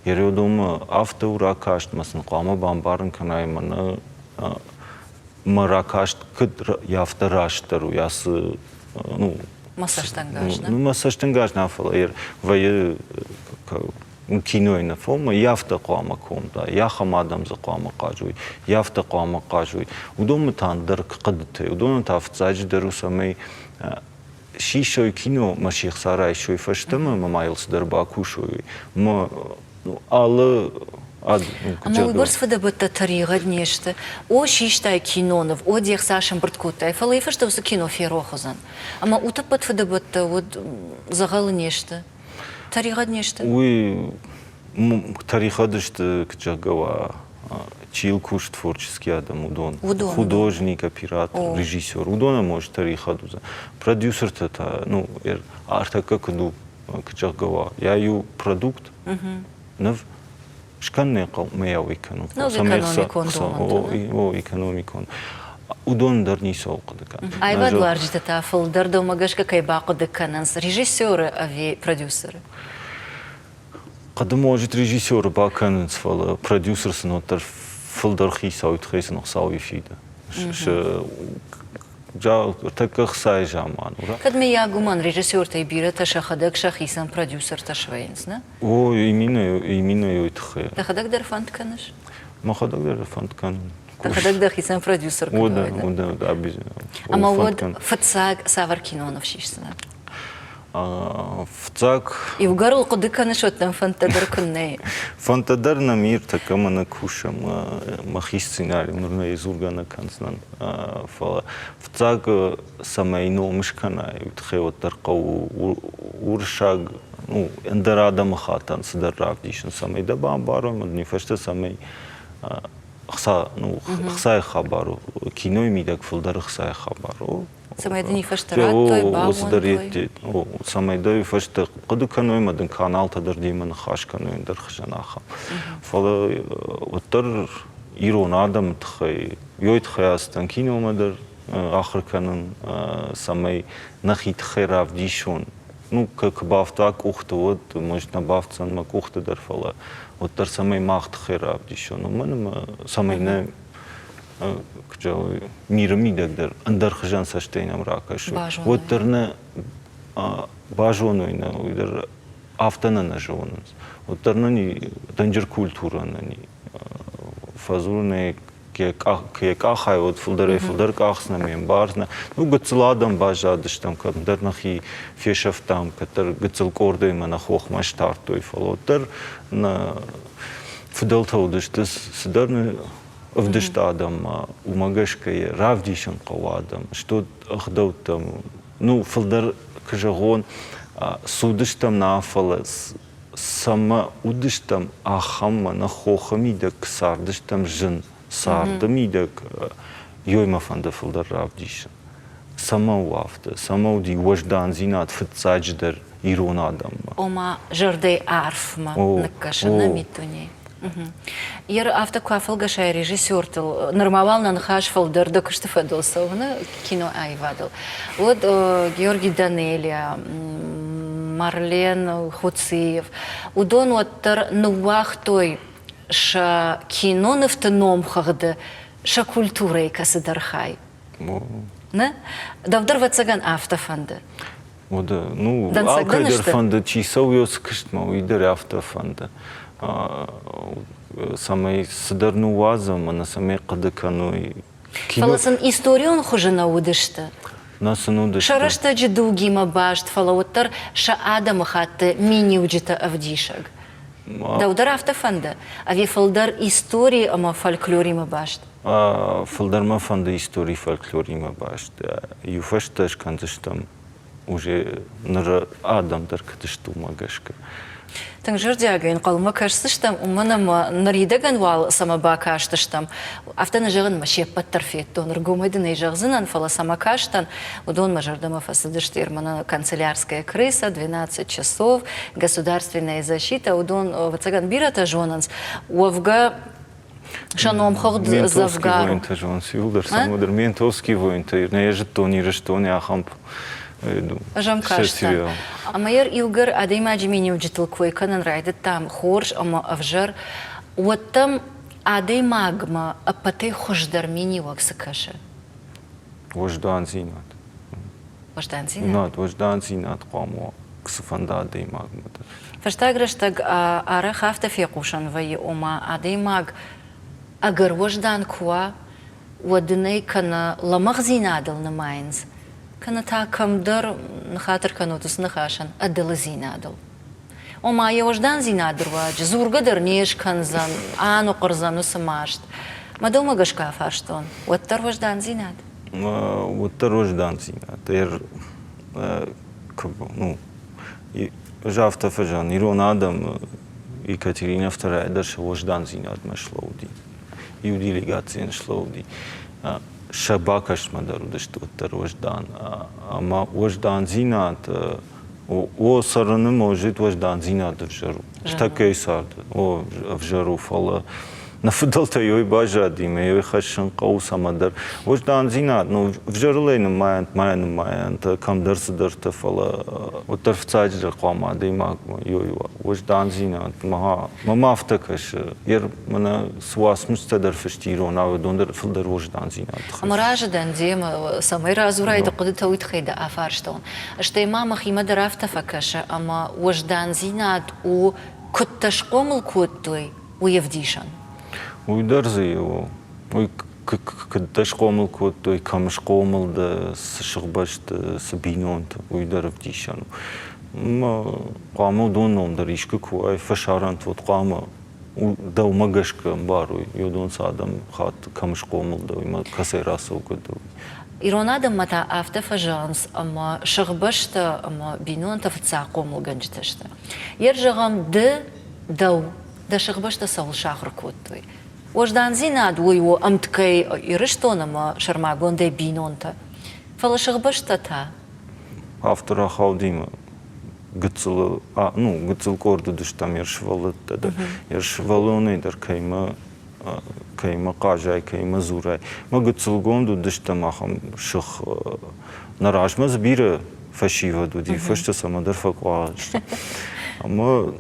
Йӕ афтӕ у ракаст, мӕ сын хъуамӕ бамбарын кӕнай, мӕнӕ мӕ ракаст куыд афтӕ растдӕр у, ацы ну, Мӕ цӕстӕнгас, нӕ? Ну, мӕ цӕстӕнгас нӕ, фӕлӕ вӕййы кинойы нӕ фӕлмӕ, афтӕ хъуамӕ комда, ахӕм адӕм дзы хъуамӕ хъазой, афтӕ хъуамӕ хъазой. Уыдонмӕ та ӕндӕр хъуыдытӕ, уыдонӕн та фыццаджыдӕр у, цӕмӕй сисой кино, мӕ се хца райсой фӕстӕмӕ ӕмӕ ма йыл цыдӕр бакусой. Мӕ алы Ӕмӕ уыйбӕрц фыдӕбӕттӕ тӕригъӕд не сты. О, систай киноныв, о, де хца сӕмбырд кодтай, фӕлӕ йӕ фӕстӕ уыцы кино ферох уыдзӕн. Ӕмӕ утӕппӕт фыдӕбӕттӕ уӕд дзӕгъӕлы не сты? Тӕригъӕд не сты? Уый тӕригъӕд сты, куыд зӕгъгӕ уа, чи йыл кусы творческий адӕм, уыдон. Художник, оператор, режиссер. Уыдонӕн может тӕригъӕд уыдзӕн. Продюсертӕ та, ну, ӕртӕккӕ куыд у, куыд зӕгъгӕ уа, йӕ иу продукт, ныв. Скӕнын хъӕуы мӕ уый кӕнын. Ног экономикон домӕнтӕ. О, экономикон. Уыдон дӕр ницӕуыл хъуыды кӕнынц. Аивадуарзджытӕ та фылдӕр дӕумӕ гӕсгӕ кӕй бахъуыды кӕнынц, режиссеры ӕви продюсеры? Хъуыды может режиссеры бакӕнынц, фӕлӕ продюсер сын уӕддӕр фылдӕр хицауы тыххӕй сын Хуыцауы фиды. Тӕккӕ хцайы заман. Кӕд мыййаг уымӕн режиссертӕй бирӕтӕ сӕхӕдӕг сӕхицӕн продюсертӕ свӕййынц, нӕ? О, именно, именно уый тыххӕй. Дӕхӕдӕг дӕр фӕнд кӕныс? Мӕхӕдӕг дӕр фӕнд кӕнын. Дӕхӕдӕг дӕхицӕн продюсер куы уай, да? Да, Ӕмӕ уӕд фыццаг цавӕр киноныв сисдзынӕ? Фыццаг... Иугӕр ыл хъуыды кӕныс, уӕд дӕм фӕндтӕ дӕр куыннӕ и? Фӕндтӕ дӕр нӕм ир, тӕккӕ мӕ нӕ кусӕм. Мӕхи сценарий ныр нӕ дзургӕ нӕ кӕндзынӕн. Фӕлӕ фыццаг цӕмӕй ном скӕнай, уый тыххӕй уӕддӕр хъӕуы уырыссаг, ну, ӕндӕр адӕмыхаттӕн цыдӕр равдисын, цӕмӕй дӕ бамбарой, ӕмӕ дын фӕстӕ цӕмӕй ӕхца, ну, ӕхцайы хабар у. Кинойы мидӕг фылдӕр ӕхцайы хабар у. Цӕмӕй дын фӕстӕ радтой, баууӕндой. Цӕмӕй дӕ фӕстӕ хъуыды кӕной ӕмӕ дын каналтӕ дӕр демӕ ныхас кӕной ӕндӕр хуызӕн ахӕм. Фӕлӕ уӕддӕр ирон адӕмы тыххӕй, ёй тыххӕй ацыдтӕн киномӕ дӕр ахуыр кӕнын, цӕмӕй нӕхи тыххӕй равдисон. Ну, куы бафта къухты, уӕд, может, нӕ бафтдзӕн мӕ къухты дӕр, фӕлӕ уӕддӕр цӕмӕй мах тыххӕй равдисон, уымӕн ӕмӕ цӕмӕй нӕ миры мидӕг дӕр ӕндӕр хуызӕн цӕстӕй нӕм ракӕсой, уӕддӕр нӕ базоной нӕ, уый дӕр афтӕ нӕ нӕ зонынц. Уӕддӕр нын дынджыр культурӕ нын и. Фӕдзурынӕй йӕ къахӕй уӕд фылдӕрӕй-фылдӕр къахдзынӕ, ме мбардзынӕ. Ну, гыццыл адӕм баззадыстӕм, кӕддӕр нӕхи фесӕфтам, кӕддӕр гыццыл къордӕй мӕ нӕ хохмӕ стардтой, фӕлӕ уӕддӕр нӕ фыдӕлтӕ уыдысты цыдӕр ӕвдыст адӕммӕ, уымӕ гӕсгӕ йӕ равдисын хъӕуы адӕм, сты ӕгъдӕуттӕм. Ну, фылдӕр куы зӕгъон, цудыстӕм нӕ, фӕлӕ цӕмӕ уыдыстӕм, ахӕммӕ нӕ хохы мидӕг цардыстӕм зын царды мидӕг, ёй мӕ фӕнды фылдӕр равдисын. Цӕмӕ у афтӕ? Цӕмӕ уыди уӕздандзинад фыццаджыдӕр ирон адӕммӕ? Ома зӕрдӕй арфмӕ ныккӕсын нӕ миддунейы. Ер афтӕ куы афӕлгӕсай режиссертыл, нырма уал нӕ ныхас фылдӕр дӕ куысты фӕдыл цӕуы нӕ киноаивадыл, уӕд Георгий Данелия, Марлен Хуциев, уыдон уӕддӕр ныууагътой сӕ кинонывты номхыгъды сӕ культурӕйы кӕцыдӕр хай. Нӕ? Дӕу дӕр, ӕвӕццӕгӕн, афтӕ фӕнды. Уӕдӕ, ну, алкӕй дӕр фӕнды, чи цӕуы йӕ куыстмӕ, уый дӕр афтӕ фӕнды. Цӕмӕй цыдӕр ныууадзӕм ӕмӕ цӕмӕй хъуыды кӕной. Фӕлӕ сын историон хуызы нӕ уыдысты. Нӕ сын уыдысты. Сӕ рӕстӕджы дугимӕ баст, фӕлӕ уӕддӕр сӕ адӕмыхатты миниуджытӕ ӕвдисӕг. Дӕу дӕр афтӕ фӕнды? Ӕви фылдӕр истори ӕмӕ фольклоримӕ баст? Фылдӕр мӕ фӕнды истори фольклоримӕ баст. Иу фӕстӕ скӕндзыстӕм уже ныр адӕм дӕр куыд сты, уымӕ гӕсгӕ. Тынг зӕрдиагӕй ӕнхъӕлмӕ кӕсдзыстӕм, уымӕн ӕмӕ ныридӕгӕн уал цӕмӕ бакастыстӕм, афтӕ нӕ зӕгъын, мӕ се ппӕт дӕр федтон, ӕргомӕй дын ӕй зӕгъдзынӕн, фӕлӕ цӕмӕ кастӕн, уыдон мӕ зӕрдӕмӕ фӕцыдысты Ерманы канцелярская крыса, 12 часов, государственная защита, уыдон, ӕвӕццӕгӕн, бирӕтӕ зонынц. Уӕвгӕ, сӕ номхыгъд дзӕвгар. Воинтӕ зонынц иуылдӕр цӕмӕдӕр. Ментовский воинтӕ нӕ зыдтон Ирыстоны ахӕм Ӕз ӕм кастӕн. Ӕмӕ йӕ иугӕр адӕймаджы миниуджытыл кой кӕнын райдыдтам хорз ӕмӕ ӕвзӕр, уӕд дӕм адӕймагмӕ ӕппӕтӕй хуыздӕр миниуӕг цы кӕсы? Уӕздандзинад. Уӕздандзинад? Уӕздандзинад хъуамӕ уа цыфӕнды адӕймагмӕ дӕр. Фӕстаг рӕстӕг арӕх афтӕ фехъусӕн вӕййы, ома адӕймаг ӕгӕр уӕздан куы уа, уӕд ын ӕй кӕнӕ лӕмӕгъдзинадыл нымайынц, кӕнӕ та кӕмдӕр, ныхатыр кӕнут уыцы ныхасӕн, ӕдылыдзинадыл. Ома йӕ уӕздандзинады руаджы дзургӕ дӕр не скӕндзӕн, аныхъуырдзӕн уыцы маст. Мӕ дӕумӕ гӕсгӕ афарстон, уӕддӕр уӕздандзинад? Уӕддӕр уӕздандзинад. Ну, ӕз афтӕ фӕзӕгъын, ирон адӕм Екатерина II дӕр сӕ уӕздандзинадмӕ слӕууыди. Иу делегацийӕн слӕууыди. Сӕ бакастмӕ дӕр уыдысты уӕддӕр уӕздан. Ӕмӕ уӕздандзинад О, цӕрыны может уӕздандзинад ӕвзӕр у. Ныртӕккӕйы царды о, ӕвзӕр у, фӕлӕ нӕ фыдӕлтӕй ой баззади, мӕ ой хӕссын хъӕуы цӕмӕдӕр. Уӕздандзинад, ну, ӕвзӕрыл ӕй нымайӕнт, ма нымайӕнт, кӕмдӕр цыдӕртӕ, фӕлӕ уӕддӕр фыццаджыдӕр хъуамӕ адӕймагмӕ ой уа. Уӕздандзинад, мӕ мӕм афтӕ кӕсы. Ер мӕнӕ цы уацмыстӕ дӕр фыст иронау, уыдон дӕр фылдӕр уӕздандзинад Ӕмӕ разы дӕн демӕ, цӕмӕй радзурай дӕ хъуыдытӕ, уый тыххӕй дӕ афарстон. Стӕй ма мӕхимӕ дӕр афтӕ фӕкӕсы, ӕмӕ уӕздандзинад у, куыдтӕ схъомыл кодтой, уый ӕвдисӕн. Уый дӕр дзы у. Уый куыд дӕ схъомыл кодтой, кӕм схъомыл дӕ, цы сыхбӕсты, цы бинонты, уый дӕр ӕвдисӕн у. Хъуамӕ уыдон ном дӕр искуы куы уай, фӕсарӕнты уӕд хъуамӕ дӕумӕ гӕсгӕ ӕмбарой, уыдон цы адӕм хатт кӕм схъомыл дӕ, уый кӕцӕй рацӕугӕ дӕ. Ирон адӕммӕ та афтӕ фӕзӕгъынц, ӕмӕ сыхбӕстӕ ӕмӕ бинонтӕ фыццаг хъомылгӕнджытӕ сты. Йер зӕгъӕм, ды дӕу дӕ сыхбӕстӕ цӕуыл сахуыр кодтой? Уӕздандзинад уый у ӕмткӕй Ирыстон ӕмӕ сӕрмагондӕй бинонтӕ. Фӕлӕ сыхбӕстӕ та? Афтӕ рахаудимӕ гыццыл, ну, гыццыл къорд уыдыстӕм йӕ сывӕллӕттӕ дӕр. Йӕ сывӕллонӕй дӕр кӕимӕ кӕимӕ хъазай, кӕимӕ дзурай. Мӕ гыццылгонд уыдыстӕм ахӕм сых. Нӕ размӕ дзы бирӕ фӕсивӕд уыди, фӕстӕ цӕмӕдӕр фӕкъуагъ сты. Ӕмӕ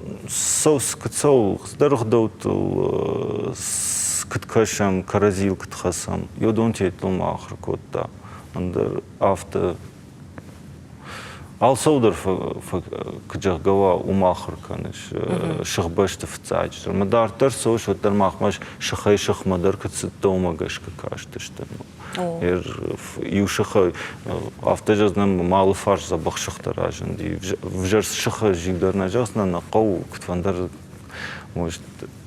куыд цӕуыл, цыдӕр ӕгъдӕуттыл куыд кӕсӕм, кӕрӕдзийыл куыд хӕцӕм, уыдон теттыл ма ахуыр кодта. Ӕндӕр афтӕ Алцӕуылдӕр куыд зӕгъгӕ уа, уым ахуыр кӕныс сыхбӕсты фыццаджыдӕр. Ӕмӕ дарддӕр цӕуыс, уӕддӕр махмӕ сыхӕй сыхмӕ дӕр куыд цыдтӕ, уымӕ гӕсгӕ кастысты. Иу сыхы афтӕ зӕгъдзынӕн, мӕ алыфарс дзӕбӕх сыхтӕ разынди. Ӕвзӕр сыхы зиу дӕр нӕ зӕгъдзынӕн, нӕ хъӕуы куыдфӕндӕр может,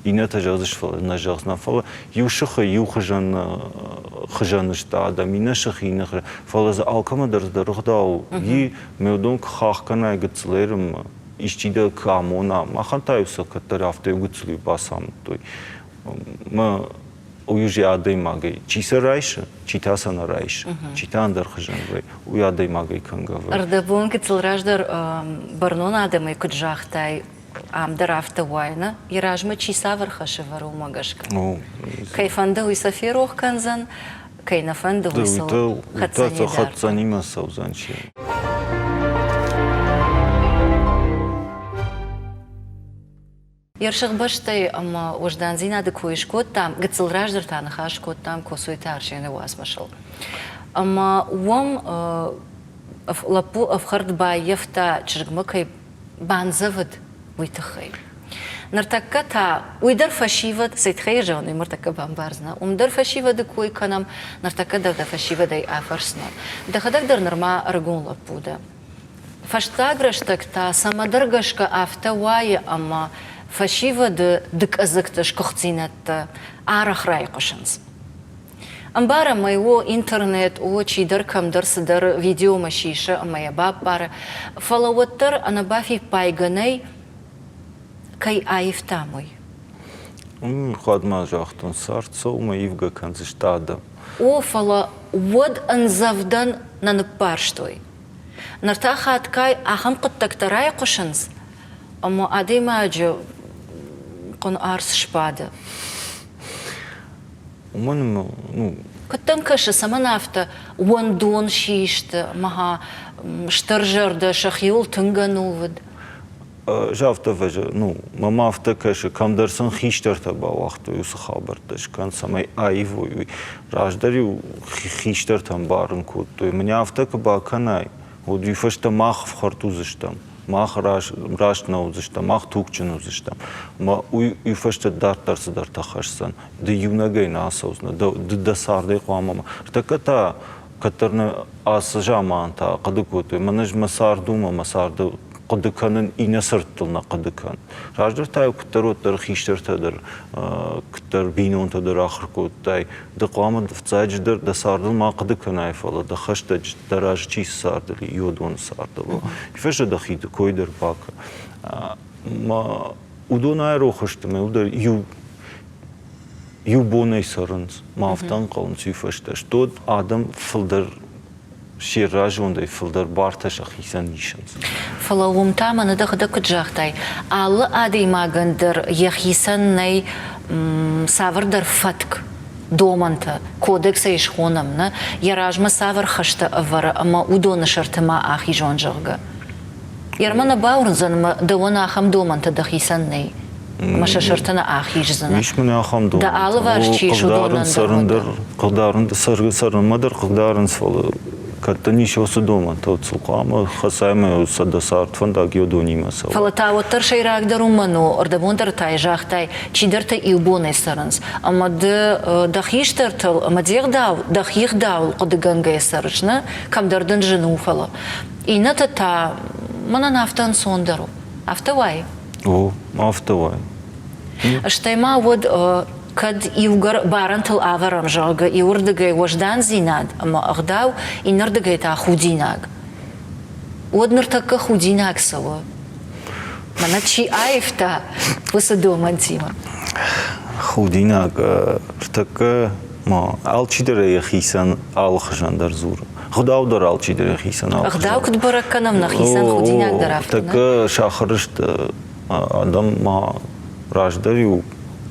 иннӕтӕ зӕгъдзысты, фӕлӕ нӕ зӕгъдзынӕн, фӕлӕ иу сыхы иу хуызӕн хуызӕн сты адӕм, иннӕ сыхы иннӕ хуызӕн, фӕлӕ дзы алкӕмӕ дӕр дӕр ӕгъдау и, ме уыдон куы хахх кӕнай гыццылӕй рынмӕ, исчи дӕ куы амона, махӕн та-иу сӕ кӕддӕр афтӕ иу гыццыл бацамыдтой. Мӕ уый уже адӕймагӕй, чи сӕ райсы, чи та сӕ нӕ райсы, чи та ӕндӕр хуызӕн вӕййы, уый адӕймагӕй кӕнгӕ вӕййы. Ӕрдӕбон гыццыл раздӕр бӕрнон адӕмӕй куыд загътай, ам дӕр афтӕ уайы, нӕ? Йӕ размӕ чи цавӕр хӕс ӕвӕры, уымӕ гӕсгӕ. Кӕй фӕнды, уый сӕ ферох кӕндзӕн, кӕй нӕ фӕнды, уый сыл хӕцдзӕни дарддӕр. Хӕцдзӕнимӕ цӕудзӕн чи. Йе рсыгъбӕстӕй ӕмӕ уӕздандзинады кой скодтам, гыццыл раздӕр та ныхас кодтам Коцойты Арсены уацмысыл. Ӕмӕ уым лӕппу ӕфхӕрд баййӕфта, чызгмӕ кӕй бандзӕвыд, уый тыххӕй. Ныртӕккӕ та уый дӕр фӕсивӕд, цӕй тыххӕй зӕгъын, уый ныртӕккӕ бамбардзынӕ. Уым дӕр фӕсивӕды кой кӕнӕм, ныртӕккӕ дӕр дӕ фӕсивӕдӕй афӕрсынӕн. Дӕхӕдӕг дӕр нырма ӕрыгон лӕппу дӕ. Фӕстаг рӕстӕг та цӕмӕдӕр гӕсгӕ афтӕ уайы, ӕмӕ фӕсивӕды дыкъӕдзыгты сгуыхтдзинӕдтӕ арӕх райхъуысынц. Ӕмбарӕм ӕй, о, интернет, о, чидӕр кӕмдӕр цыдӕр видеомӕ сисы ӕмӕ йӕ баппары, фӕлӕ уӕддӕр ӕнӕбафиппайгӕ нӕй, кӕй аивтам, уый. Хъуадмӕ загътон, цард цӕуылмӕ ивгӕ кӕндзысты адӕм. О, фӕлӕ уӕд ӕндзӕвдӕн нӕ ныббарстой. Ныр та хатгай ахӕм хъуыддӕгтӕ райхъуысынц, ӕмӕ адӕймаджы хъуын арц сбады. Уымӕн ӕмӕ, ну... Куыд дӕм кӕсы, цӕмӕн афтӕ уӕндон систы ӕмӕ стырзӕрдӕ, сӕхиуыл тынг ӕнувыд? Ӕз афтӕ ну, мӕм афтӕ кӕсы, кӕмдӕр сын хистӕртӕ бауагътой уыцы хабӕрттӕ скӕн, цӕмӕй аивой, уый. Раздӕр-иу хистӕртӕ ӕмбарын кодтой, мӕнӕ афтӕ куы бакӕнай, уӕд уый фӕстӕ мах ӕфхӕрд уыдзыстӕм, мах раст нӕ уыдзыстӕм, мах тугджын уыдзыстӕм. Ӕмӕ уый уый фӕстӕ дарддӕр цыдӕртӕ хӕсдзӕн. Ды иунӕгӕй нӕ ацӕудзынӕ, ды дӕ цардӕй хъуамӕ ма. Ныртӕккӕ та кӕддӕр нӕ ацы заман та хъуыды кодтой, мӕнӕ ӕз мӕ цард у мӕ царды хъуыды кӕнын, иннӕ сырдтыл нӕ хъуыды кӕн. Раздӕр та куыддӕр уӕддӕр хистӕртӕ дӕр, куыддӕр бинонтӕ дӕр ахуыр кодтай. Ды хъуамӕ фыццаджыдӕр дӕ цардыл ма хъуыды кӕнай, фӕлӕ дӕ хӕстӕджы дӕ разы чи цы цардыл и, уыдоны цардыл. Фӕстӕ дӕхи кой дӕр бакӕ. Уыдон айрох сты, мӕ уыдон иу иу бонӕй цӕрынц, ма афтӕ ӕнхъӕлынц уый фӕстӕ. Стод адӕм фылдӕр се рразондӕй фылдӕр бартӕ сӕхицӕн исынц. Фӕлӕ уым та мӕнӕ дӕхӕдӕг куыд загътай, алы адӕймагӕн дӕр йӕхицӕн нӕй цавӕрдӕр фӕтк, домӕнтӕ, кодексӕй схонӕм, нӕ, йӕ размӕ цавӕр хӕстӕ ӕвӕры ӕмӕ уыдоны сӕрты ма ахизон, зӕгъгӕ. Ермӕ нӕ бауырндзӕн ӕмӕ дӕуӕн ахӕм домӕнтӕ дӕхицӕн нӕй. Ӕмӕ сӕ сӕрты нӕ ахиздзынӕ. Ис мын ахӕм домӕнтӕ. Дӕ алыварс чи ис, уыдонӕн дӕр. Хъыгдарын, цӕрынмӕ дӕр хъыгдарынц, фӕлӕ кӕд дын ис уыцы домӕнтӕ, уӕд сыл хъуамӕ хӕцай ӕмӕ сӕ дӕ цард фӕндаг йӕ донимӕ цӕуа. Фӕлӕ та уӕддӕр сӕйрагдӕр уымӕн у, ӕрдӕбон дӕр та загътай, чидӕртӕ иу бонӕй цӕрынц, ӕмӕ ды дӕ хистӕртыл ӕмӕ де гъдау, дӕхи гъдауыл хъуыдыгӕнгӕйӕ цӕрыс, нӕ? Кӕмдӕр дын зын у, фӕлӕ иннӕтӕ та мӕнӕн афтӕ ӕнцондӕр у. Афтӕ уайы? О, афтӕ уайы. Стӕй ма уӕд кӕд иугӕр барӕнтыл ӕвӕрӕм, зӕгъгӕ, иуырдыгӕй уӕздандзинад ӕмӕ ӕгъдау, иннӕрдыгӕй та худинаг, уӕд ныртӕккӕ худинаг цӕуы? Мӕнӕ чи аивта уыцы домӕнтимӕ? Худинаг ныртӕккӕ ма алчидӕр йӕхицӕн алыхуызӕн дӕр дзуры. Ӕгъдау дӕр алчидӕр йӕхицӕн алыхуызӕн. Ӕгъдау куыд бӕрӕг кӕнӕм нӕхицӕн, худинаг дӕр афтӕ. Тӕккӕ сахары сты адӕм ма раздӕр-иу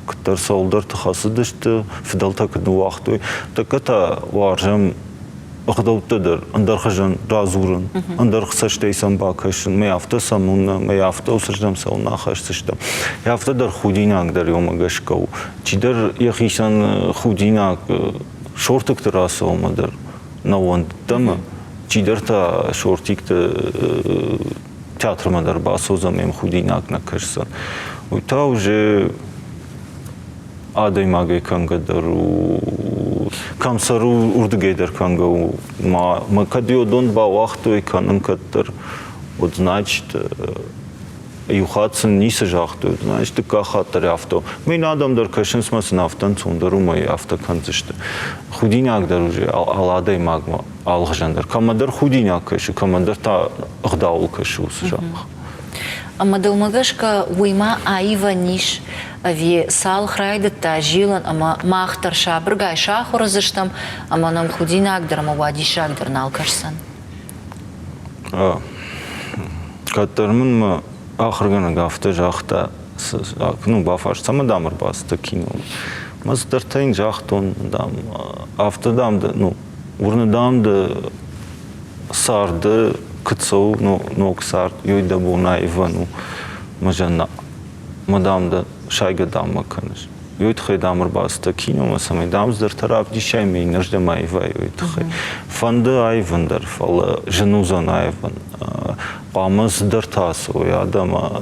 куыддӕр цӕуылдӕрты хӕцыдысты, фыдӕлтӕ куыд ныууагътой, тӕккӕ та уарзӕм ӕгъдӕуттӕ дӕр ӕндӕр хуызӕн радзурын, ӕндӕр цӕстӕй сӕм бакӕсын, мӕ афтӕ сӕм уынӕм, мӕ афтӕ уыцырдӕм цӕуылнӕ ахӕсдзыстӕм. Афтӕ дӕр худинаг дӕр уымӕ гӕсгӕ у. Чидӕр йӕхицӕн худинаг шортикты рацӕуынмӕ дӕр нӕ уӕндыд ӕмӕ чидӕр та шортикты театрмӕ дӕр бацӕудзӕн, мӕм худинаг нӕ кӕсдзӕн. Уый та уже адӕймагӕй кӕнгӕ дӕр у, кӕм цӕры, уырдыгӕй дӕр кӕнгӕ у. Ма, мӕ кӕд йодон бауагътой кӕнын кӕддӕр, уӕд значит, иу хатт сын ницы загътой, значит, дыккаг хатт дӕр афтӕ. Мин адӕм дӕр кӕсынц мӕ сын афтӕ ӕнцондӕр уымӕй афтӕ кӕндзысты. Худинаг дӕр уже алы адӕймагмӕ алыхуызӕн дӕр. Кӕмӕдӕр худинаг кӕсы, кӕмӕдӕр та ӕгъдауыл кӕсы уыцы зӕхх. Ӕмӕ дӕумӕ гӕсгӕ уый ма аивӕн ис ӕви цалх райдыдта зилын ӕмӕ мах дӕр сабыргай сахуыр уыдзыстӕм ӕмӕ нӕм худинаг дӕр ӕмӕ уадиссаг дӕр нал кӕсдзӕн? Кӕддӕр мын мӕ ахуыргӕнӕг афтӕ загъта, ну, бафарст, цӕмӕ, дам, ӕрбацыдтӕ киномӕ. Мӕ цыдӕртӕ йын загътон, дам, афтӕ, дам, ну, уырны, дам, дӕ царды куыд цӕуы ног цард, ёй дӕ бон аивӕн у. Мӕ зӕнна, мӕ дам дӕ сайгӕ дам мӕ кӕныс. Ёй тыххӕй дам ӕрбацыдтӕ киномӕ, цӕмӕй дам цыдӕртӕ равдисай ӕмӕ иннӕрдӕм аивай уый тыххӕй. Фӕнды аивын дӕр, фӕлӕ зын уыдзӕн аивын. Хъуамӕ цыдӕртӕ ацӕуой адӕмы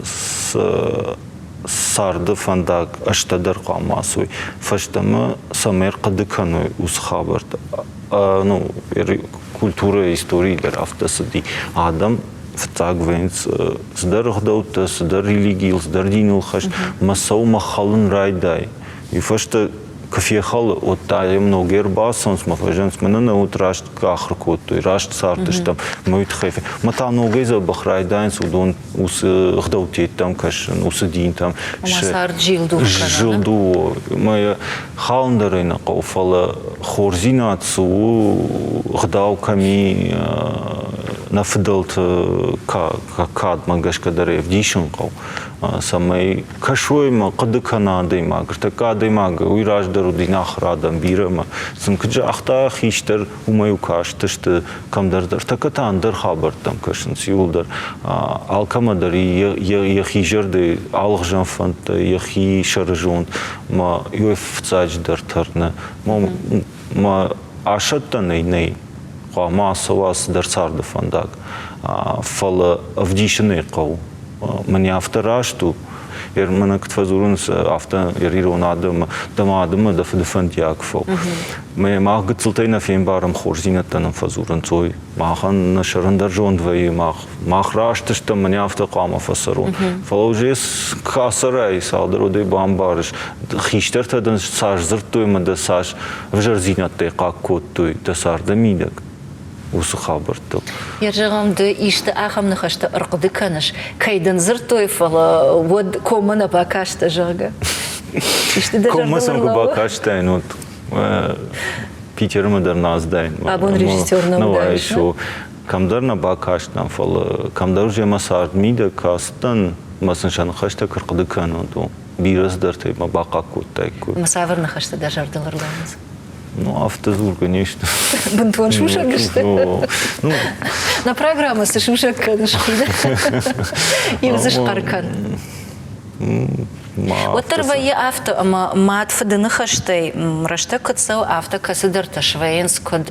царды фӕндаг ӕстӕ дӕр хъуамӕ ацӕуой. Фӕстӕмӕ цӕмӕй ӕрхъуыды кӕной уыцы хабӕрттӕ. Ну, культурӕйы историйы дӕр афтӕ цыди. Адӕм фыццаг вӕййынц цыдӕр ӕгъдӕуттӕ, цыдӕр религийыл, цыдӕр диныл хӕст, мӕ цӕуы хӕлын райдай. Уый фӕстӕ куы фехӕлы, уӕд та йӕм ногӕй ӕрбацӕуынц мӕ фӕзӕгъынц, мӕнӕ нӕ уыд раст ахуыр кодтой, раст цардыстӕм, мӕ уый тыххӕй. Мӕ та ногӕй дзӕбӕх райдайынц уыдон уыцы ӕгъдӕуттӕм кӕсын, уыцы динтӕм. Ома цард зилдух кӕнын. Зилду, мӕ халын дӕр ӕй нӕ хъӕуы, фӕлӕ хорздзинад цы у, ӕгъдау кӕм и, нӕ фыдӕлты кадмӕ гӕсгӕ дӕр ӕй ӕвдисын хъӕуы, цӕмӕй кӕсой ӕмӕ хъуыды кӕна адӕймаг. Ӕртӕккӕ адӕймаг уый раздӕр уыди нӕ адӕм бирӕ ӕмӕ сын куыд загъта хистӕр, уымӕй-иу кастысты кӕмдӕр. Ӕртӕккӕ та ӕндӕр хабӕрттӕм кӕсынц иууылдӕр. Алкӕмӕ дӕр йӕхи зӕрдӕ алыгъуызон фӕндтӕ, йӕхи сӕрызонд ма йой фыццаджыдӕр тӕрны. Мӕ асӕттӕн ӕй нӕй, хъуамӕ ацӕуа цыдӕр царды фӕндаг. Фӕлӕ ӕвдисын ӕй хъӕуы. Мӕн афтӕ раст у, мӕнӕ куыд фӕдзурынц, афтӕ ирон адӕмы, дӕ мадымӕ дӕ фыды фӕндиаг фӕу. Мӕ мах гыццылтӕй нӕ фембарӕм хорздзинӕдтӕ нын фӕдзурынц, ой, махӕн нӕ сӕрӕндӕр зонд вӕййы, мах, мах раст стӕм, мӕнӕ афтӕ хъуамӕ фӕцӕрон. Фӕлӕ уже кӕцӕрӕй цалдӕр удӕй бамбарыс, хистӕртӕ дын цас дзырдтой ӕмӕ дӕ цас ӕвзӕрдзинӕдтӕй хъаг кодтой дӕ царды мидӕг, уыцы хабӕрттыл. Йӕ зӕгъӕм, ды исты ахӕм ныхӕстӕ ӕрхъуыды кӕныс, кӕй дын дзырдтой, фӕлӕ уӕд коммӕ нӕ бакастӕ, зӕгъгӕ? Исты дӕ Коммӕ сӕм куы бакастаин, уӕд. Питермӕ дӕр нӕ ацыдаин. Абон режиссер нӕ уыдаис. Кӕмдӕр нӕ бакастӕн, фӕлӕ кӕмдӕр уже мӕ цард мидӕг ацыдтӕн, мӕ сын сӕ ныхӕстӕ куы рхъуыды кӕнон, то бирӕ цыдӕртӕй мӕ бахъахъ кодтаиккой. Ӕмӕ цавӕр ныхӕстӕ дӕ зӕрдыл ӕрлӕууынц? Ну, афтӕ дзургӕ не сты. Бынтон сусӕг сты? Ну, Нӕ программӕ цы сусӕг кӕныс, иу дзы схъӕр кӕн. Уӕддӕр вӕййы афтӕ, ӕмӕ мад фыды ныхӕстӕй рӕстӕг куыд цӕуы, афтӕ кӕцыдӕртӕ свӕййынц куыд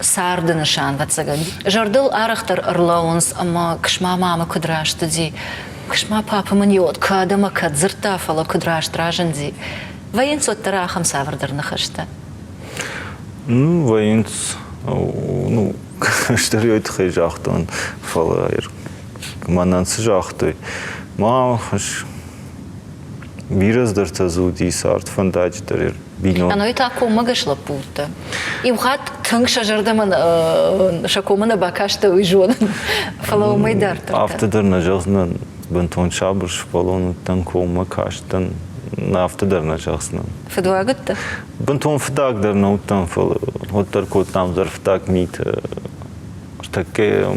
царды нысан, ӕвӕццӕгӕн. Зӕрдыл арӕхдӕр ӕрлӕууынц, ӕмӕ кысма мамӕ куыд раст уыди, кысма папа мын йод кӕд ӕмӕ кӕд дзырдта, фӕлӕ куыд раст разынди. Вӕййынц уӕддӕр ахӕм цавӕрдӕр ныхӕстӕ? Ну, вӕййынц, ну, стыр ёй тыххӕй загътон, фӕлӕ мӕнӕн цы загътой, ма бирӕ цыдӕртӕ дзы уыди цард фӕндаджы дӕр бинон. Ӕнӕуи та коммӕгӕс лӕппу уыдтӕ. Иу хатт тынг сӕ зӕрдӕмӕ сӕ коммӕ нӕ бакастӕ, уый зонын. Фӕлӕ уымӕй дарддӕр. Афтӕ дӕр нӕ зӕгъдзынӕн, бынтон сабыр сывӕллон уыдтӕн, коммӕ кастӕн. Афтӕ дӕр нӕ зӕгъдзынӕн. Фыдуаг уыдтӕ? Бынтон фыдаг дӕр нӕ уыдтӕн, фӕлӕ уӕддӕр кодтам дӕр фыдаг митӕ. Ӕртӕккӕ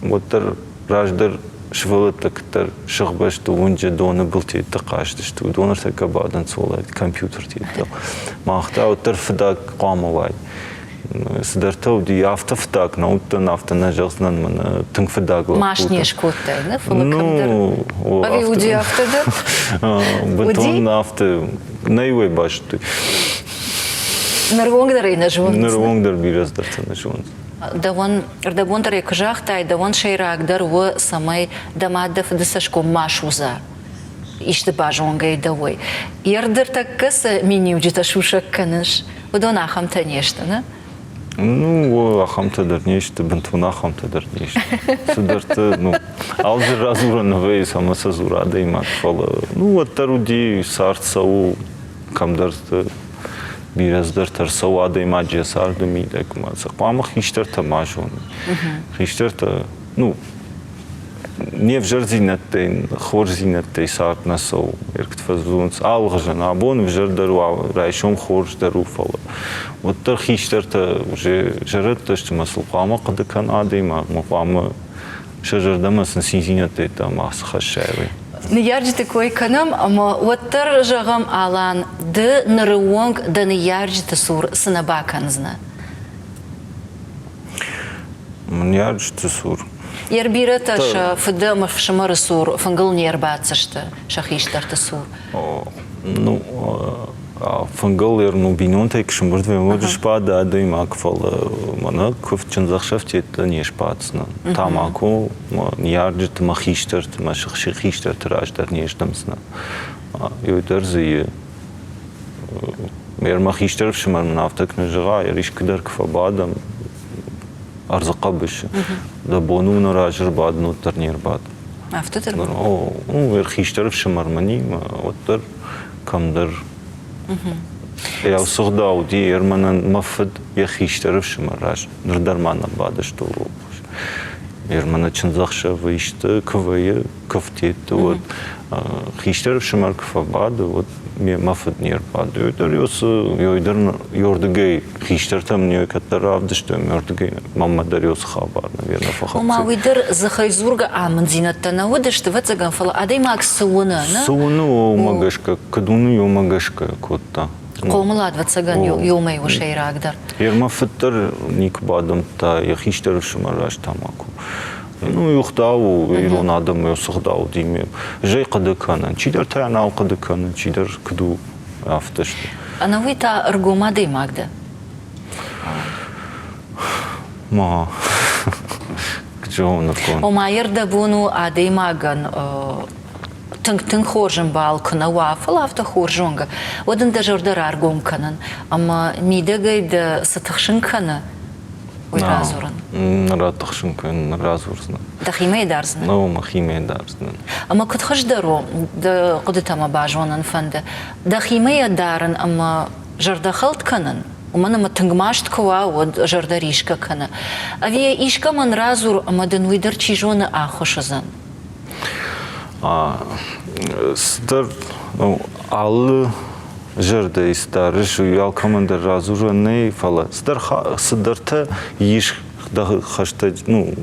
уӕддӕр раздӕр сывӕллӕттӕ куыддӕр сыгъбӕсты уынджы доны былтӕтты хъазтысты, уыдон ӕртӕккӕ бадынц уӕлӕ компьютертӕ. Мах та уӕддӕр фыдаг хъуамӕ уай. Цыдӕртӕ уыди, афтӕ фыдаг нӕ уыдтӕн, афтӕ нӕ зӕгъдзынӕн, мӕнӕ тынг фыдаг лӕппу. Маст не скодтай, нӕ, фӕлӕ кӕмдӕр. Ӕви уыди афтӕ дӕр? Бынтон афтӕ нӕ иуӕй базыдтой. Ныры онг дӕр ӕй нӕ зонынц. Ныры онг дӕр бирӕ цыдӕртӕ нӕ зонынц. Дӕуӕн ӕрдӕбон дӕр ӕй куы загътай, дӕуӕн сӕйрагдӕр у, цӕмӕй дӕ мад дӕ фыды цӕсгом ма судза, исты базонгӕ дӕуӕй. Йе рдӕртӕккӕ цы миниуджытӕ сусӕг кӕныс, уыдон ахӕмтӕ не сты, нӕ? Ну, ахӕмтӕ дӕр не сты, бынтон ахӕмтӕ дӕр не сты. Цыдӕртӕ, ну, алчи радзурӕн нӕ вӕййы, цӕмӕ сӕ дзура адӕймаг, фӕлӕ, ну, уӕддӕр уыди, цард цӕуы, кӕмдӕрты бирӕ цыдӕртӕ ӕрцӕуы адӕймаджы йӕ царды мидӕг ӕмӕ сӕ хъуамӕ хистӕртӕ ма зоной. Хистӕртӕ, ну, не взӕрдзинӕдтӕй, хорздзинӕдтӕй цард нӕ цӕуы. Куыд фӕдзурынц, алгъызӕн абон ӕвзӕрдӕр у, райсом хорздӕр у, фӕлӕ уӕддӕр хистӕртӕ уже зӕрӕдтӕ сты ӕмӕ сыл хъуамӕ хъуыды кӕна адӕймаг, ӕмӕ хъуамӕ сӕ зӕрдӕмӕ сын циндзинӕдтӕ йеддӕмӕ цы хӕссай, уый. Ныййарджыты кой кӕнӕм, ӕмӕ уӕддӕр зӕгъӕм, Алан, ды ныры онг дӕ ныййарджыты цур цы нӕ бакӕндзынӕ? Ныййарджыты цур? Йе рбирӕтӕ сӕ фыды ӕмӕ фсымӕры цур фынгыл не рбаддзысты сӕ хистӕрты цур. Ну, фынгыл ну, бинонтӕй куы сымбырд вӕййӕм, уӕд сбады адӕймаг, фӕлӕ мӕнӕ куывд чындзӕхсӕвтӕ не сбаддзынӕн. Тамако мӕ ныййарджыты, мӕ хистӕрты, мӕ хистӕрты раз дӕр не сдымдзынӕн. Иу дӕр дзы мӕ хистӕр ӕфсымӕр мын афтӕ куы нӕ зӕгъа, искуы дӕр куы фӕбадӕм ӕрдзы хъӕбысы, дӕ бон у нӕ разы ӕрбадын, уӕддӕр не рбад. Афтӕ дӕр? О, ну, хистӕр ӕфсымӕр мӕнимӕ, уӕддӕр кӕмдӕр. Йӕ сыгъдау уыди, мӕнӕн мӕ фыд йӕ хистӕр ӕфсымӕр раз ныр дӕр ма нӕ бады стъолыл. Мӕнӕ чындзӕхсӕвы исты куы вӕййы, куывдтӕтты, уӕд хистӕр ӕфсымӕр куы фӕбады, уӕд мӕ фыд не рбады. Ой дӕр ой дӕр ёрдыгӕй хистӕртӕм не кӕддӕр равдыстой, ёрдыгӕй мӕнмӕ дӕр ёцы хабар, наверное, фӕхӕццӕ. Ома уый дӕр дзыхӕй дзургӕ амынддзинӕдтӕ нӕ уыдысты, ӕвӕццӕгӕн, фӕлӕ адӕймаг цы уыны, нӕ? Цы уыны, уымӕ гӕсгӕ, куыд уыны, уымӕ гӕсгӕ кодта. Хъомылад, ӕвӕццӕгӕн, иумӕ у сӕйрагдӕр. Йе фыд дӕр никуы бадымдта йӕ хистӕр ӕфсымӕр раз тамако. Ну, иу ӕгъдау у, ирон адӕмы цы ӕгъдау уыди, зӕй хъуыды кӕнын. Чидӕртӕ нал хъуыды кӕны, чидӕр куыд у, афтӕ сты. Ӕнӕуый та ӕргом адӕймаг дӕ? Ма, зоныкон. Ома, йе рдӕбон у адӕймагӕн тынг-тынг хорз ӕмбал куы нӕ уа, фӕлӕ афтӕ хорз зонгӕ, уӕд ын дӕ зӕрдӕ раргом кӕнын ӕмӕ мидӕгӕй дӕ цы тыхсын кӕны, уый радзурын. Ратыхсын кӕнын, радзурдзынӕн. Дӕхимӕ дардзынӕ? Ну, мӕхимӕ дардзынӕн. Ӕмӕ куыд хуыздӕр у, дӕ хъуыдытӕ мӕ базонын фӕнды, дӕхимӕ йӕ дарын ӕмӕ зӕрдӕхӕлд кӕнын, уымӕн ӕмӕ тынг маст куы уа, уӕд зӕрдӕ рисгӕ кӕны. Ӕви йӕ искӕмӕн радзур ӕмӕ дын уый дӕр, чи зоны, ӕххуыс уыдзӕн? Цыдӕр, ну, алы зӕрдӕйы цыдӕр ис, уый алкӕмӕн дӕр радзурӕн нӕй, фӕлӕ цыдӕр цыдӕртӕ ис дӕ хӕстӕг, ну,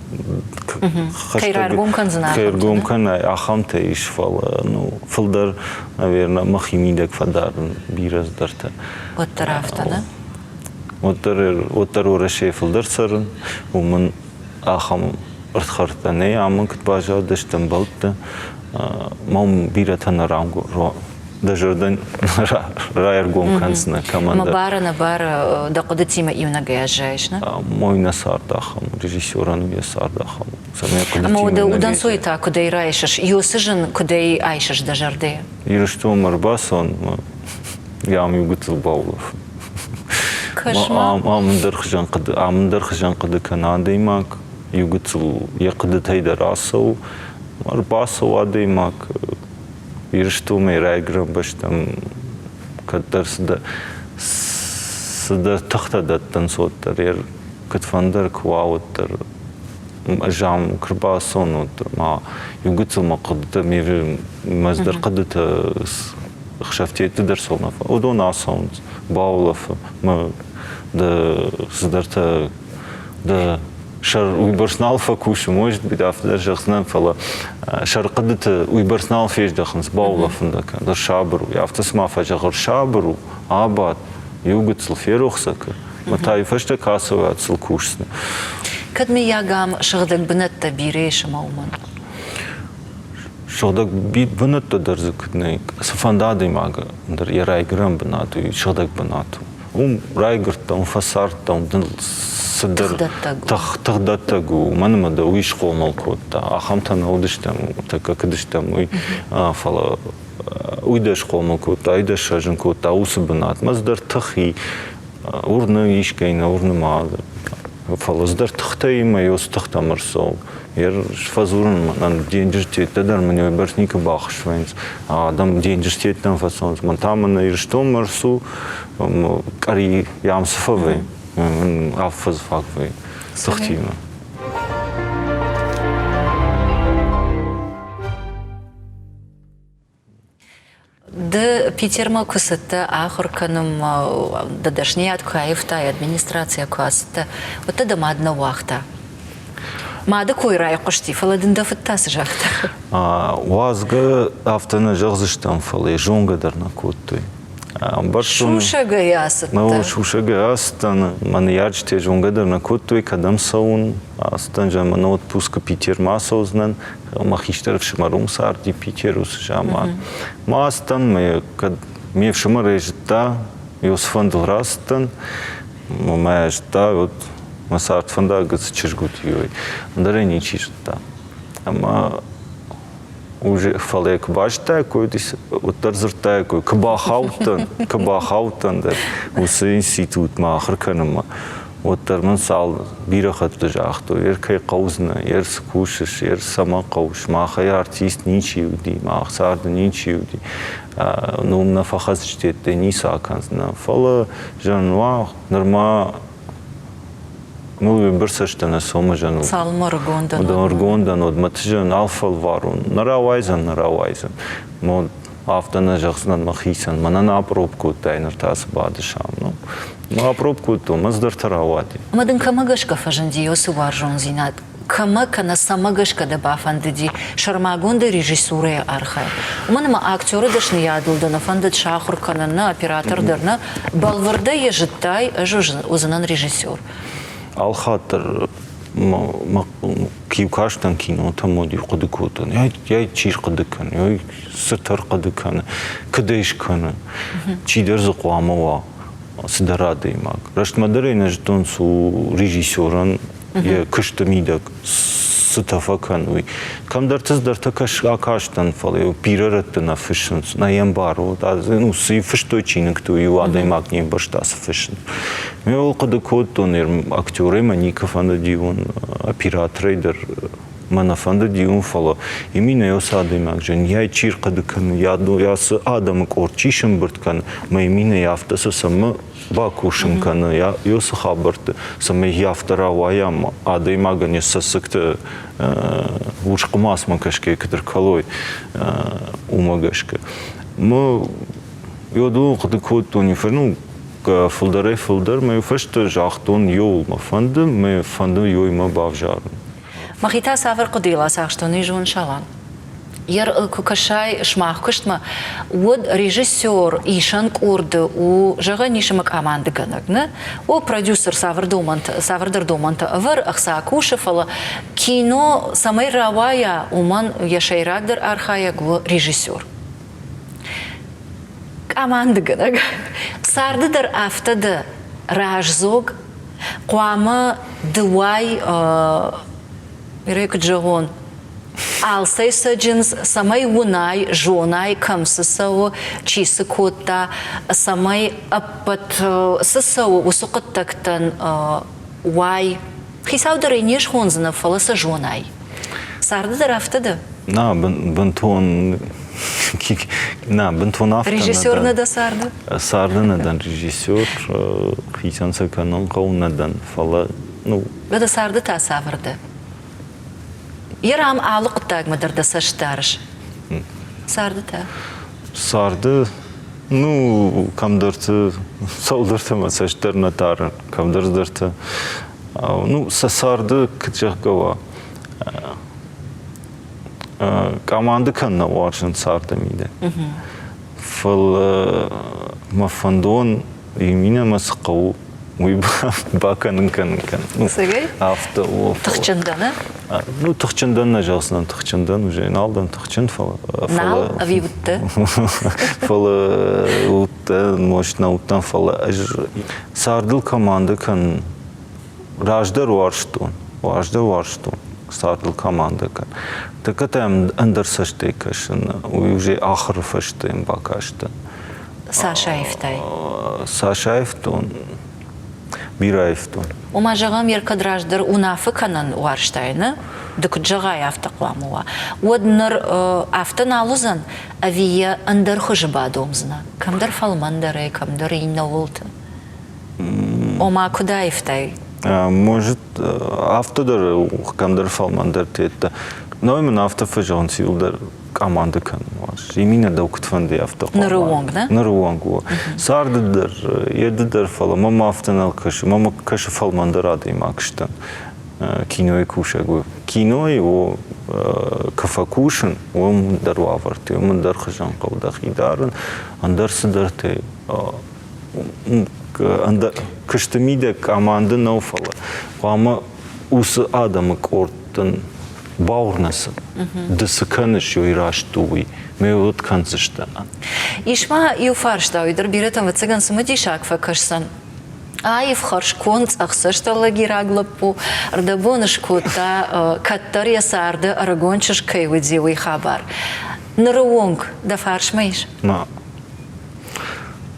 кӕй раргом кӕндзынӕ, кӕй ргом кӕнай, ахӕмтӕ ис, фӕлӕ ну, фылдӕр, наверное, мӕхи мидӕг фӕдарын бирӕ цыдӕртӕ. Уӕддӕр афтӕ, нӕ? Уӕддӕр, уӕддӕр Уӕрӕсейы фылдӕр цӕрын, уымӕн ахӕм ӕрдхӕрдтӕ нӕй, ам куыд баззадысты ӕмбӕлттӕ, мӕм бирӕтӕ нӕ дӕ зӕрдӕ райргом кӕндзынӕ кӕмӕндӕр. Мӕ нӕ бары дӕ хъуыдытимӕ иунӕгӕй аззайыс, нӕ? Мой нӕ цард ахӕм, режиссерӕн йӕ цард ахӕм. Цӕмӕй Ӕмӕ уӕдӕ удӕнцой та куыдӕй райсыс, ёсы зын куыдӕй айсыс дӕ зӕрдӕйы? Ирыстонмӕ ӕрбацӕуын ам иу гыццыл баулӕфын. Кӕс-ма. Ам ӕндӕр хуызӕн хъуыды, ам ӕндӕр хуызӕн хъуыды кӕны адӕймаг, иу гыццыл йӕ хъуыдытӕй дӕр ацӕуы. Ӕрбацӕуы адӕймаг Ирыстонмӕ райгуырӕн бӕстӕм кӕддӕр цыдӕр тыхтӕ дӕттынц, уӕддӕр куыдфӕндӕр куы уа, уӕддӕр ӕз ам куы рбацӕуон, уӕддӕр ма иу гыццыл мӕ хъуыдытӕ, ме дӕр хъуыдытӕ хсӕвтетты дӕр цӕуылнӕ уыдон ацӕуынц, баулӕфы мӕ дӕ цыдӕртӕ дӕ сӕр уыйбӕрц нал фӕкусы, может быть, афтӕ дӕр зӕгъдзынӕн, фӕлӕ сӕрхъуыдыты уыйбӕрц нал фездӕхынц, баулӕфын дӕ кӕн, сабыр у. Афтӕ цыма фӕзӕгъы, сабыр у, абад, иу гыццыл ферох сӕ кӕн, ӕмӕ та фӕстӕ кӕцы сыл кусдзынӕ. Кӕд мыййаг ам сыгъдӕг бынӕттӕ бирӕ ис ӕмӕ уымӕн? Сыгъдӕг бынӕттӕ дӕр дзы куыд нӕй, цыфӕнды адӕймаг дӕр йӕ райгуырӕн бынат у, сыгъдӕг бынат у. Уым райгуырдтӕн, уым фӕцардтӕн, уым дын цыдӕр тыхдӕттӕг у, уымӕн ӕмӕ дӕ уый схъомыл кодта. Ахӕмтӕ нӕ уыдыстӕм, тӕккӕ куыд стӕм, уый, фӕлӕ уый дӕ схъомыл кодта, уый дӕ сырӕзын кодта уыцы бынатмӕ. Цыдӕр тых и, уырны искӕй, нӕ уырны ма, фӕлӕ цыдӕр тыхтӕ и мӕ уыцы тыхтӕм ӕрцӕуы. Фӕдзурын мӕнӕн денджызтеттӕ дӕр мын уыйбӕрц никуы баххуыс вӕййынц. Адӕм денджызтеттӕм фӕцӕуынц. Мӕн та мын Ирыстонмӕ ӕрцу, къӕри йӕм цы фӕвӕййы, афӕдз фаг вӕййы тыхтимӕ. Ды Питермӕ куы цыдтӕ ахуыр кӕнынмӕ, дӕ дӕсныйад куы аивтай, администрацийӕ куы ацыдтӕ, уӕд дӕ дӕ мад нӕ уагъта. Мады кой райхъуысти, фӕлӕ дын дӕ фыд та цы загъта? Уадзгӕ афтӕ нӕ зӕгъдзыстӕм, фӕлӕ йӕ зонгӕ дӕр нӕ кодтой. Сусӕгӕй ацыдтӕ? Ну, сусӕгӕй ацыдтӕн. Мӕ ныййарджытӕ зонгӕ дӕр нӕ кодтой, кӕдӕм цӕуын. Ацыдтӕн, зӕгъ, мӕ отпускы Питермӕ ацӕудзынӕн. Мӕ хистӕр ӕфсымӕр уым царди, Питеры уыцы заман. Ма ацыдтӕн, мӕ кӕд ме фсымӕрӕй зыдта, Иосифӕндыл рацыдтӕн, мӕ зыдта, вот мӕ цардфӕндаг цы чызг уыди, уый. Ӕндӕр ӕй ничи зыдта. Ӕмӕ уже фӕлӕ куы базыдтаиккой, уӕддӕр дзырдтаиккой, куы бахаудтӕн, куы бахаудтӕн дӕр уыцы институтмӕ ахуыр кӕнынмӕ, уӕддӕр мын цал бирӕ хатты загътой, ер кӕй хъӕудзынӕ, ер цы кусыс, ер цӕмӕ хъӕуыс, махӕй артист ничи уыди, мах царды ничи уыди, ном нӕ фӕхӕцджытӕ ницы акӕндзынӕ. Фӕлӕ зӕгъын, уа, нырма ну, уыйбӕрц нӕ сомы зӕн. Цалынмӕ ӕрыгон дӕн. Ӕрыгон дӕн, уӕдмӕ зӕн нал фӕлварон. Нӕ рауайдзӕн, нӕ рауайдзӕн. Но афтӕ нӕ зӕгъдзынӕн мӕхицӕн. Мӕнӕн апроб кодтай, ныр та цы бадыс ам. Ну, ну апроб кодтон, мӕ цыдӕртӕ рауади. Ӕмӕ дын кӕмӕ гӕсгӕ фӕзынди уыцы уарзондзинад? Кӕмӕ кӕнӕ цӕмӕ гӕсгӕ дӕ бафӕндыди сӕрмагондӕй режиссурӕйы архайын? Уымӕн ӕмӕ актеры дӕсныйадыл дӕ нӕ фӕндыд сахуыр кӕнын, нӕ оператор дӕр нӕ. Бӕлвырдӕй йӕ зыдтай, ӕз уыдзынӕн режиссер. Алхатт дӕр иу кастӕн кинотӕм, уӕд-иу хъуыды кодтон, ай чи схъуыды кӕны, ай цытӕ рхъуыды кӕны, куыд ӕй скӕны, чидӕр дзы хъуамӕ уа цыдӕр адӕймаг. Рӕстмӕ дӕр ӕй нӕ зыдтон, цы у режиссерӕн йӕ куысты мидӕг цытӕ фӕкӕны, уый. Кӕмдӕрты цыдӕртӕ акастӕн, фӕлӕ бирӕ рӕтты нӕ фыссынц, нӕ йӕ ӕмбары. Ну, цы фыстой чиныгты, иу адӕймаг не мбӕрста, цы фыссын. Ме хъуыды кодтон, актерӕй мӕ никуы фӕндыди уын, операторӕй дӕр мӕ нӕ фӕндыди уын, фӕлӕ именно уыцы адӕймаг зын, йӕ чи рхъуыды кӕны, йӕ цы адӕмы къорд чи сӕмбырд кӕны, мӕ именно афтӕ цы цӕмӕ бакусын кӕны йӕ цы хабӕртты, цӕмӕй афтӕ рауайа ӕмӕ адӕймагӕн йӕ цӕссыгтӕ урс хъуымацмӕ кӕсгӕ куыд ӕркӕлой, уымӕ гӕсгӕ. Мы Йодыл хъуыды кодтон, ну, фылдӕрӕй-фылдӕр мӕ фӕстӕ загътон, йоуыл мӕ фӕнды, мӕ фӕнды йоимӕ бавзарын. Мӕхи та цавӕр хъуыдыйыл ацахстон, уый зон, Салам. Ер куы кӕсай сымах куыстмӕ, уӕд режиссер исӕн къорды у, зӕгъӕн ис ӕмӕ къамандыгӕнӕг, нӕ? О, продюсер цавӕр домӕнтӕ, цавӕрдӕр домӕнтӕ ӕвӕры, ӕхца кусы, фӕлӕ кино цӕмӕй рауайа, уымӕн йӕ сӕйрагдӕр архайӕг у режиссер. Къамандыгӕнӕг. Царды дӕр афтӕ дӕ раздзог хъуамӕ ды уай, куыд зӕгъон, алцӕй цӕджындз, цӕмӕй уынай, зонай, кӕм цы цӕуы, чи цы кодта, цӕмӕй ӕппӕт цы цӕуы, уыцы хъуыддӕгтӕн уай. Хицау дӕр ӕй не схондзынӕ, фӕлӕ сӕ зонай. Царды дӕр афтӕ дӕ? На, бынтон на, бынтон афтӕ Режиссер нӕ дӕ царды? Царды нӕ дӕн режиссер, хицӕн сӕ кӕнын хъӕуы нӕ дӕн, фӕлӕ ну... Дӕ царды та цавӕр дӕ? Йер ам алы хъуыддагмӕ дӕр дӕ цӕст дарыс. Царды та? Царды, ну, кӕмдӕрты, цӕуылдӕрты мӕ цӕст дӕр нӕ дарын, кӕмдӕрдӕрты. Ну, сӕ царды, куыд зӕгъгӕ уа, команды кӕн нӕ уарзын царды мидӕг. Фӕлӕ мӕ фӕндон иминӕмӕ цы хъӕуы, уый бакӕнын кӕнын кӕн. Цӕгӕй? Афтӕ у. Тыхджын дӕ, нӕ? Ну, тыхджын дӕн нӕ зӕгъдзынӕн, тыхджын дӕн, уже нал дӕн тыхджын, фӕлӕ... Нал ӕви уыдтӕ? Фӕлӕ уыдтӕ, может, нӕ уыдтӕн, фӕлӕ ӕз цардыл командӕ кӕнын раздӕр уарзтон, раздӕр уарзтон цардыл командӕ кӕнын. Тӕккӕ та йӕм ӕндӕр цӕстӕй кӕсын, уый уже ахуыры фӕстӕ йӕм бакастӕн. Цас аивтай? Цас аивтон? Бирӕ аивтон. Ома, зӕгъӕм, йе ркӕд раздӕр уынаффӕ кӕнын уарзтай, нӕ? Ды куыд зӕгъай, афтӕ хъуамӕ уа. Уӕд ныр афтӕ нал уыдзӕн, ӕви йӕ ӕндӕр хуызы бадомдзынӕ? Кӕмдӕр фӕлмӕндӕрӕй, кӕмдӕр иннӕуылты. Ома, куыд аивтай? Может, афтӕ дӕр кӕмдӕр фӕлмӕндӕр теттӕ. Ной мын афтӕ фӕзӕгъынц иуылдӕр командӕ кӕнын уарз. Иминӕ дӕу куыд фӕнды, афтӕ хъуамӕ. Ныры онг, нӕ? Ныры онг, о. Царды дӕр, еды дӕр, фӕлӕ мӕм афтӕ нал кӕсы. Мӕм кӕсы фӕлмӕндӕр адӕймаг сдӕн. Кинойы кусӕг у. Кинойы, о, куы фӕкусын, уым дӕр уавӕрты, уым ӕндӕр хуызӕн хъӕуы дӕхи дарын, ӕндӕр цыдӕртӕ ӕндӕр куысты мидӕг командӕ нӕу, фӕлӕ хъуамӕ уыцы адӕмы къордтӕн бауырна сын, ды цы кӕныс, уый раст у, уый. Ме уд кӕндзысты. Ис ма иу фарста, уый дӕр бирӕтӕм, ӕвӕццӕгӕн, цымыдисаг фӕкӕсдзӕн. Аив, хӕрзконд, цъӕхцӕст лагераг лӕппу ӕрдӕбон скодта, кӕддӕр йӕ царды ӕрыгон чызг кӕй уыди, уый хабар. Ныры онг дӕ фарсмӕ ис? Нӕ.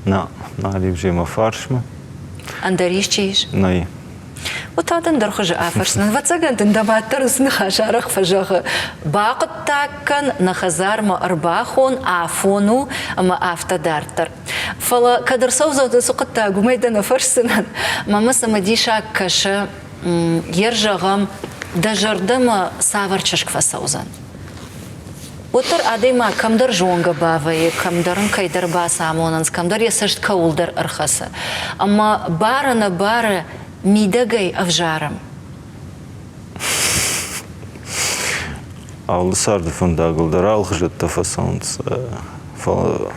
Нӕ, нал ис мӕ фарсмӕ. Ӕндӕр исчи ис? Нӕй. Вот та дын дӕр хуызы афӕрсын. Ӕвӕццӕгӕн дын дӕ мад дӕр уыцы ныхас арӕх фӕзӕгъы. Бахъуыддаг кӕн, нӕ хӕдзармӕ ӕрбахон, афон у ӕмӕ афтӕ дарддӕр. Фӕлӕ кӕд ӕрцӕудзӕн уыцы хъуыддаг, уымӕй дӕ нӕ фӕрсдзынӕн. Мӕнмӕ цымыдисаг кӕсы, йе рзӕгъӕм, дӕ зӕрдӕмӕ цавӕр чызг фӕцӕудзӕн? Уӕддӕр адӕймаг кӕмдӕр зонгӕ бавӕййы, кӕмдӕр ын кӕйдӕр бацамонынц, кӕмдӕр йӕ цӕст кӕуылдӕр ӕрхӕцы. Ӕмӕ бары-нӕбары мидӕгӕй ӕвзарӕм. Алы царды фӕндагыл дӕр алыхуызӕттӕ фӕцӕуынц, фӕлӕ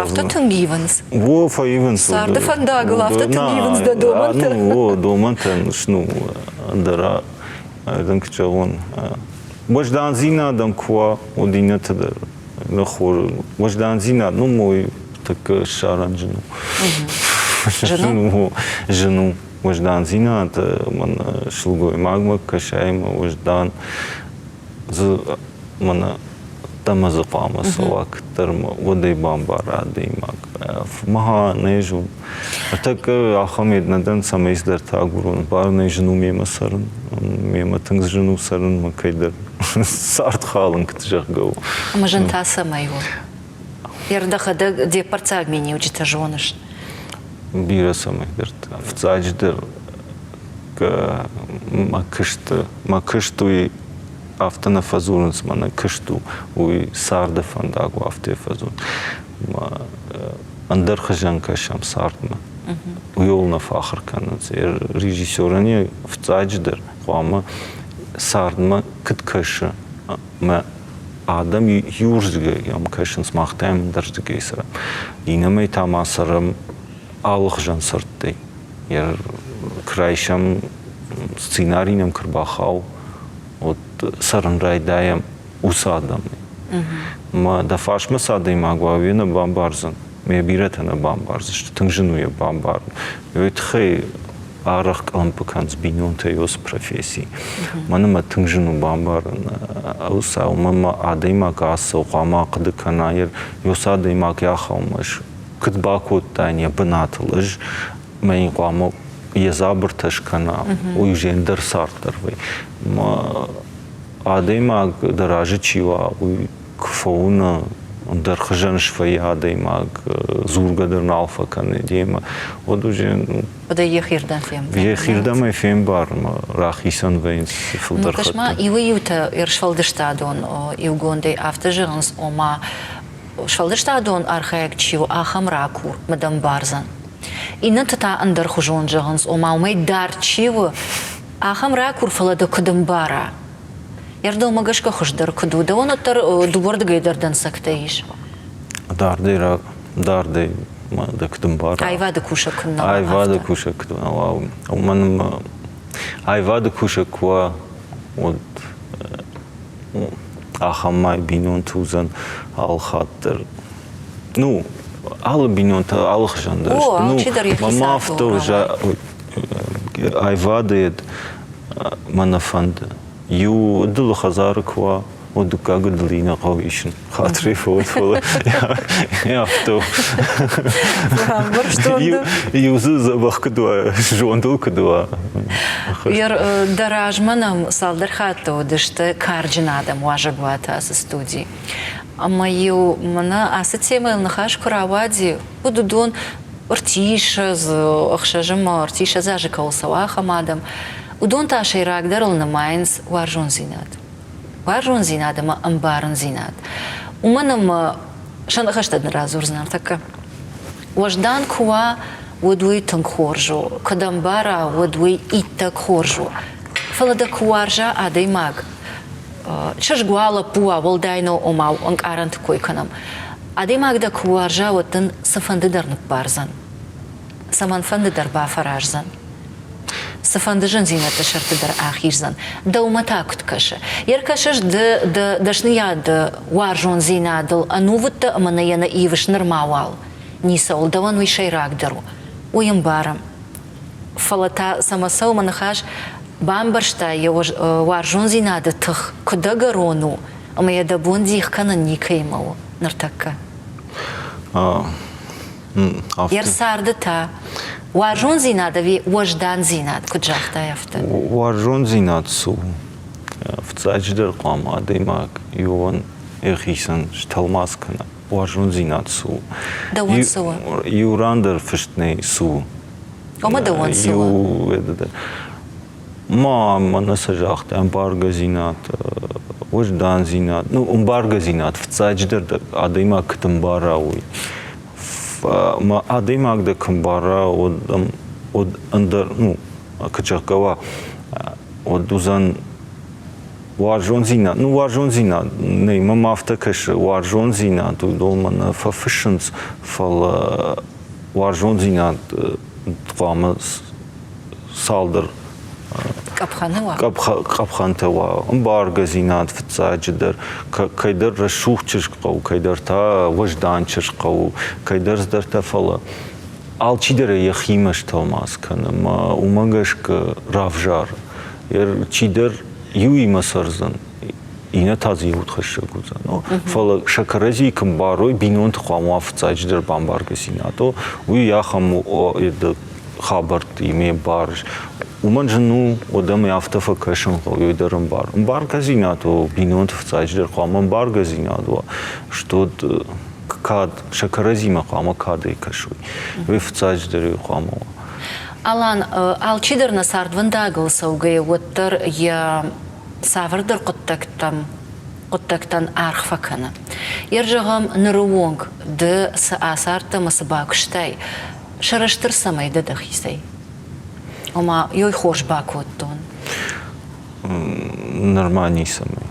Афтӕ тынг ивынц? О, фӕивынц. Царды фӕндагыл афтӕ тынг ивынц дӕ домӕнтӕ? О, домӕнтӕ, ну, ӕндӕр ӕз куыд зӕгъон, уӕздандзинад ӕм куы уа, уӕд иннӕтӕ дӕр ныххор. Уӕздандзинад, ну, мой тӕккӕ ссарӕн зын у. Зын у? Зын у. Уӕздандзинад мӕн сылгоймагмӕ кӕсай ӕмӕ уӕздан дзы мӕнӕ ӕддӕмӕ дзы хъуамӕ цӕуа, кӕддӕр уӕд ӕй бамбара адӕймаг. Мӕ нӕ зон. Ныртӕккӕ ахӕм ед нӕ дӕн, цӕмӕй цыдӕртӕ агурон. Бар нӕ зын у мемӕ цӕрын. Мемӕ тынг зын у цӕрын, мӕ кӕйдӕр цард халын, куыд зӕгъгӕ у. Ӕмӕ зын та цӕмӕй у? Йӕ дӕхӕдӕг де ппӕрццаг миниуджытӕ зоныс? Бирӕ цӕмӕйдӕрты. Фыццаджыдӕр мӕ куысты, мӕ куыст уый афтӕ нӕ фӕдзурынц, мӕнӕ куыст у, уый царды фӕндаг у, афтӕ фӕдзурынц. Ӕндӕр хуызӕн кӕсӕм цардмӕ. Уыйыл нӕ фӕахуыр кӕнынц. Режиссерӕн йӕ фыццаджыдӕр хъуамӕ цардмӕ куыд кӕсы ӕмӕ адӕм иуырдыгӕй йӕм кӕсынц, мах та йӕм ӕндӕрдыгӕй цӕрӕм. Иннӕмӕй та ма цӕрӕм алыхуызӕн сырдтӕй. Куы райсӕм сценари нӕм куы рбахауы, уӕд цӕрын райдайӕм уыцы адӕмӕй. Мӕ дӕ фарсмӕ цы адӕймаг уа, уый нӕ бамбардзӕн. Мӕ бирӕтӕ нӕ бамбардзысты. Тынг зын у йӕ бамбарын. Уый тыххӕй арӕх къуылымпы кӕнынц бинонтӕ уыцы професси. Мӕн ӕмӕ тынг зын у бамбарын. Уыцы уымӕн ӕмӕ адӕймаг ацӕуы, хъуамӕ ахъуыды кӕна, уыцы адӕймаг йӕ ахӕммӕ куыд бакодтаин йӕ бынатыл ӕз, мӕ йын хъуамӕ йӕ дзабыртӕ скӕна, уый уже ӕндӕр цард дӕр вӕййы. Адӕймаг дӕ разы чи уа, уый куы фӕуына, ӕндӕр хуызӕн свӕййы адӕймаг, дзургӕ дӕр нал фӕкӕны демӕ, уӕд уже Уӕдӕ йӕхирдӕм фембары. Йӕхирдӕм ӕй фембары ӕмӕ рахицӕн вӕййынц фылдӕр хатт. Ма иуӕй-иутӕ сфӕлдыстадон иугондӕй афтӕ зӕгъынц, ома сфӕлдыстадон архайӕг чи у, ахӕм ракур, мӕ дӕ мбардзӕн. Иннӕтӕ та ӕндӕрхуызон зӕгъынц, ома уымӕй дард чи у, ахӕм ракур, фӕлӕ дӕ куыд ӕмбара. Йӕ гӕсгӕ хуыздӕр куыд у, дӕуӕн уӕддӕр дыууӕрдыгӕй дӕр дӕнцӕгтӕ ис. Дардӕй, дардӕй дӕ куыд ӕмбара. Аивады кусӕг куы нӕ уа. Аивады кусӕг куыд нӕ уа, уымӕн ӕмӕ аивады кусӕг куы уа, уӕд ахӕм мӕ бинонты уыдзӕн алхатт дӕр. Ну, алы бинонтӕ алыхуызӕн дӕр сты. Ну, мӕ афтӕ аивады мӕ нӕ фӕнды. Иу дылы хӕдзары куы уа, уӕд дыккаг дылы нӕ хъӕуы исын. Хатырӕй фӕуӕд, фӕлӕ афтӕ у. Иу дзы дзӕбӕх куыд уа, зондыл куыд уа. Дӕ размӕ нӕм цалдӕр хатты уыдысты карджын адӕм уазӕгуаты ацы студийы. Ӕмӕ-иу мӕнӕ ацы темӕйыл ныхас куы рауади, уӕд уыдон ӕртиссӕдз, ӕхсӕз ӕмӕ ӕртиссӕдз азы кӕуыл цӕуа, ахӕм адӕм, уыдон та сӕйрагдӕрыл нымайынц уарзондзинад. Уарзондзинад ӕмӕ ӕмбарындзинад. Уымӕн ӕмӕ сӕ ныхӕстӕ дын радзурдзынӕн тӕккӕ. Уӕздан куы уа, уӕд уый тынг хорз у, куыд ӕмбара, уӕд уый иттӕг хорз у. Фӕлӕ дӕ куы уарза адӕймаг, чызг уа, лӕппу уа, уӕлдай нӕу, ома ӕнкъарӕнты кой кӕнӕм. Адӕймаг дӕ куы уарза, уӕд дын цыфӕнды дӕр ныббардзӕн, цӕмӕнфӕнды дӕр бафӕраздзӕн, цыфӕнды зындзинӕдты сӕрты дӕр ахиздзӕн. Дӕумӕ та куыд кӕсы? Йе ркӕсыс ды дӕ дӕсныйады уарзондзинадыл ӕнувыд дӕ ӕмӕ нӕ йӕ нӕ ивыс нырма уал ницӕуыл. Дӕуӕн уый сӕйрагдӕр у. Уый ӕмбарӕм. Фӕлӕ та цӕмӕ цӕуы мӕ ныхас, бамбӕрста йӕ уарзондзинады тых куыд ӕгӕрон у, ӕмӕ йӕ дӕ бон дих кӕнын никӕимӕ у ныртӕккӕ. Йе рцарды та уарзондзинад ӕви уӕздандзинад, куыд загътай, афтӕ? Уарзондзинад цы у? Фыццаджыдӕр хъуамӕ адӕймаг иуӕн йӕхицӕн стӕлмац кӕна. Уарзондзинад цы у? Дӕуӕн цы у? Иу ран дӕр фыст нӕй цы у. Омӕ дӕуӕн цы у? Ма мӕнӕ цы загъта, ӕмбаргӕдзинад, уӕздандзинад, ну, ӕмбаргӕдзинад, фыццаджыдӕр адӕймаг куыд ӕмбара, уый. Ӕмӕ адӕймаг дӕ куы ӕмбара, уӕд, уӕд ӕндӕр, ну, куыд зӕгъгӕ уа, уӕд уыдзӕн уарзондзинад, ну, уарзондзинад, нӕй, мӕм афтӕ кӕсы, уарзондзинад, уыдонмӕ нӕ фӕфыссынц, фӕлӕ уарзондзинад хъуамӕ цалдӕр къӕпхӕны уа? Къӕпхӕнтӕ уа, ӕмбаргӕдзинад фыццаджыдӕр, кӕйдӕр рӕсугъд чызг хъӕуы, кӕйдӕр та уӕздан чызг хъӕуы, кӕйдӕр цыдӕртӕ, фӕлӕ алчидӕр ӕй йӕхимӕ стӕлмац кӕны ӕмӕ уымӕ гӕсгӕ равзары. Чидӕр иуимӕ цӕрдзӕн, иннӕ та дзы удхӕссӕг уыдзӕн. Фӕлӕ сӕ кӕрӕдзийы куы мбарой, бинонты хъуамӕ уа фыццаджыдӕр бамбаргӕдзинад. Уый ахӕм хабӕрттимӕ барыс. Уымӕн зын у, уӕд ӕм афтӕ фӕкӕсын хъӕуы, уый дӕр ӕмбар. Ӕмбаргӕдзинад у, бинонты фыццаджыдӕр хъуамӕ ӕмбаргӕдзинад уа, что кад, сӕ кӕрӕдзимӕ хъуамӕ кадӕй кӕсой. Уый фыццаджыдӕр хъуамӕ уа. Алан, алчидӕр нӕ цардвӕндагыл цӕугӕйӕ уӕддӕр йӕ цавӕрдӕр хъуыддӕгтӕм. хъуыддӕгтӕн аргъ фӕкӕны. Йер зӕгъӕм, ныры онг ды цы ацардтӕ ӕмӕ цы бакуыстай, сӕрыстыр цӕмӕй дӕ дӕхицӕй? Ома, ёй хорз бакодтон. Нырма ницӕмӕй.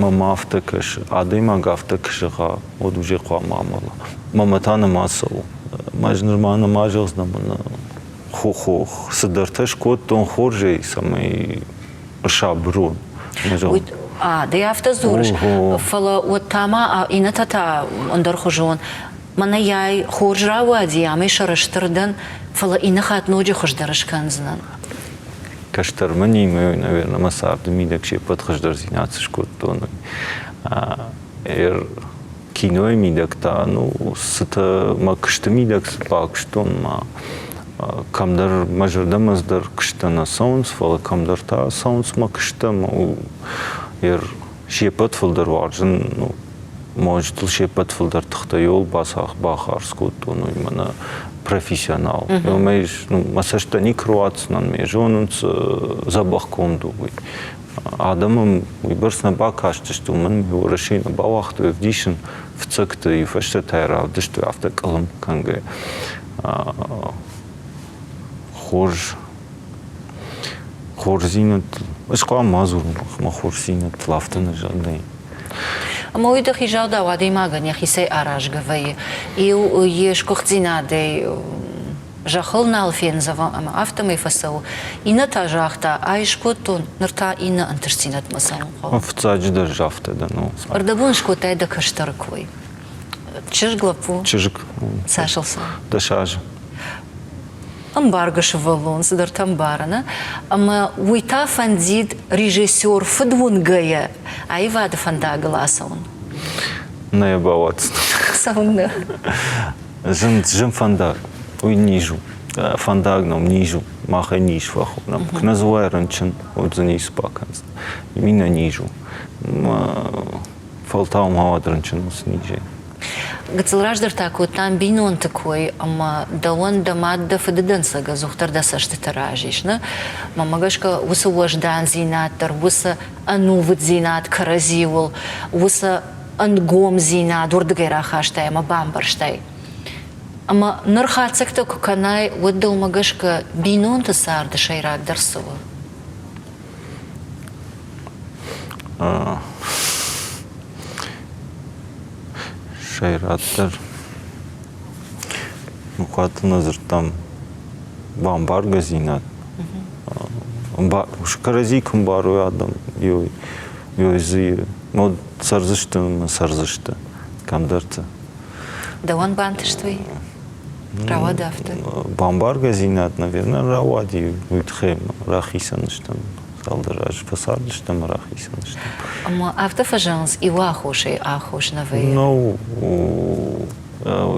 Мӕнмӕ афтӕ кӕсы, адӕймаг афтӕ куы зӕгъа, уӕд уже хъуамӕ амӕла. Мӕнмӕ та нӕма цӕуы. Ӕз нырма нӕма зӕгъдзынӕн, мӕнӕ хо-хох, цыдӕртӕ скодтон хорзӕй, цӕмӕй ӕрсабыр уон. А, ды афтӕ дзурыс, фӕлӕ уӕд та ма иннӕтӕ та ӕндӕрхуызон. Мӕнӕ йай хорз рауади, амӕй сӕрыстыр дӕн, фӕлӕ иннӕ хатт ноджы хуыздӕр скӕндзынӕн. Кӕстӕр мӕнимӕ, наверное, мӕ царды мидӕг се ппӕт хуыздӕрдзинад цы скодтон, кинойы мидӕг та, ну, цытӕ мӕ куысты мидӕг цы бакуыстон, ма кӕмдӕр мӕ зӕрдӕмӕ дӕр куыстӕ нӕ цӕуынц, фӕлӕ кӕмдӕр та цӕуынц мӕ куыстӕ. Се ппӕт фылдӕр уарзын, ну, можетыл се ппӕт фылдӕр тыхтӕ иуыл бахардз кодтон, уый мӕнӕ профессионал. Уымӕй мӕ цӕстӕ никуы руадздзынӕн, ме зонынц дзӕбӕхгонд у уый. Адӕм уыйбӕрц нӕ бакастысты, уымӕн Уӕрӕсейы нӕ бауагътой ӕвдисын фыццӕгты, фӕстӕтӕ равдыстой афтӕ къылым кӕнгӕ. Хорз хорздзинӕдтыл ӕз хъуамӕ ма дзурон мӕ хорздзинӕдтыл афтӕ нӕ зӕгъгӕ. Ӕмӕ уый дӕхи загъдау адӕймагӕн йӕхицӕй аразгӕ вӕййы. Иу йе сгуыхтдзинадӕй зӕххыл нал фендзӕвӕм ӕмӕ афтӕмӕй фӕцӕуы. Иннӕ та загъта, ай скодтон, ныр та иннӕ ӕнтыстдзинадмӕ цӕуын хъӕуы. Фыццаджыдӕр афтӕ дӕн. Ӕрдӕбон скодтай дӕ кӕстӕры кой. Чызг, лӕппу? Чызг. Цас ыл цӕуы? 10 азы. Ӕмбаргӕ сывӕллон цыдӕртӕ ӕмбары, нӕ? Ӕмӕ уый та фӕндид режиссер фыдуынгӕйӕ аивады фӕндагыл ацӕуын. Нӕ йӕ бауадздзынӕн. Цӕуыннӕ? Зын, зын фӕндаг. Уый низ у. Фӕндаг ном низ у. Мах ӕй низ фӕхонӕм. Куы нӕ дзы уай рынчын, уӕд дзы ницы бакӕндзӕн. Мина низ у. Фӕлтау ма уӕд рынчын уыцы низӕй. Гыццыл раздӕр та кодтам бинонты кой, ӕмӕ дӕуӕн дӕ мад дӕ фыды дӕнцӕг ӕдзухдӕр дӕ цӕстыты раз ис, нӕ? Мӕнмӕ гӕсгӕ, уыцы уӕздандзинад дӕр, уыцы ӕнувыддзинад кӕрӕдзиуыл, уыцы ӕнгомдзинад уырдыгӕй рахастай ӕмӕ бамбӕрстай. Ӕмӕ ныр хатдзӕгтӕ куы кӕнай, уӕд дӕумӕ гӕсгӕ бинонты царды сӕйрагдӕр цы у? Сӕйрагдӕр хъуыдыты нӕ дзырдтам бамбаргӕдзинад. Кӕрӕдзи куы мбарой адӕм, ёй дзы ну, цӕрдзысты ӕмӕ цӕрдзысты кӕмдӕрты. Дӕуӕн бантыст уый? Рауад афтӕ? Бамбаргӕдзинад, наверное, рауади, уый тыххӕй рахицӕн стӕм. Цалдӕр азы фӕцардыстӕм ӕмӕ рахицӕн стӕм. Ӕмӕ афтӕ фӕзӕгъынц, иу аххосӕй аххос нӕ вӕййы? Ну,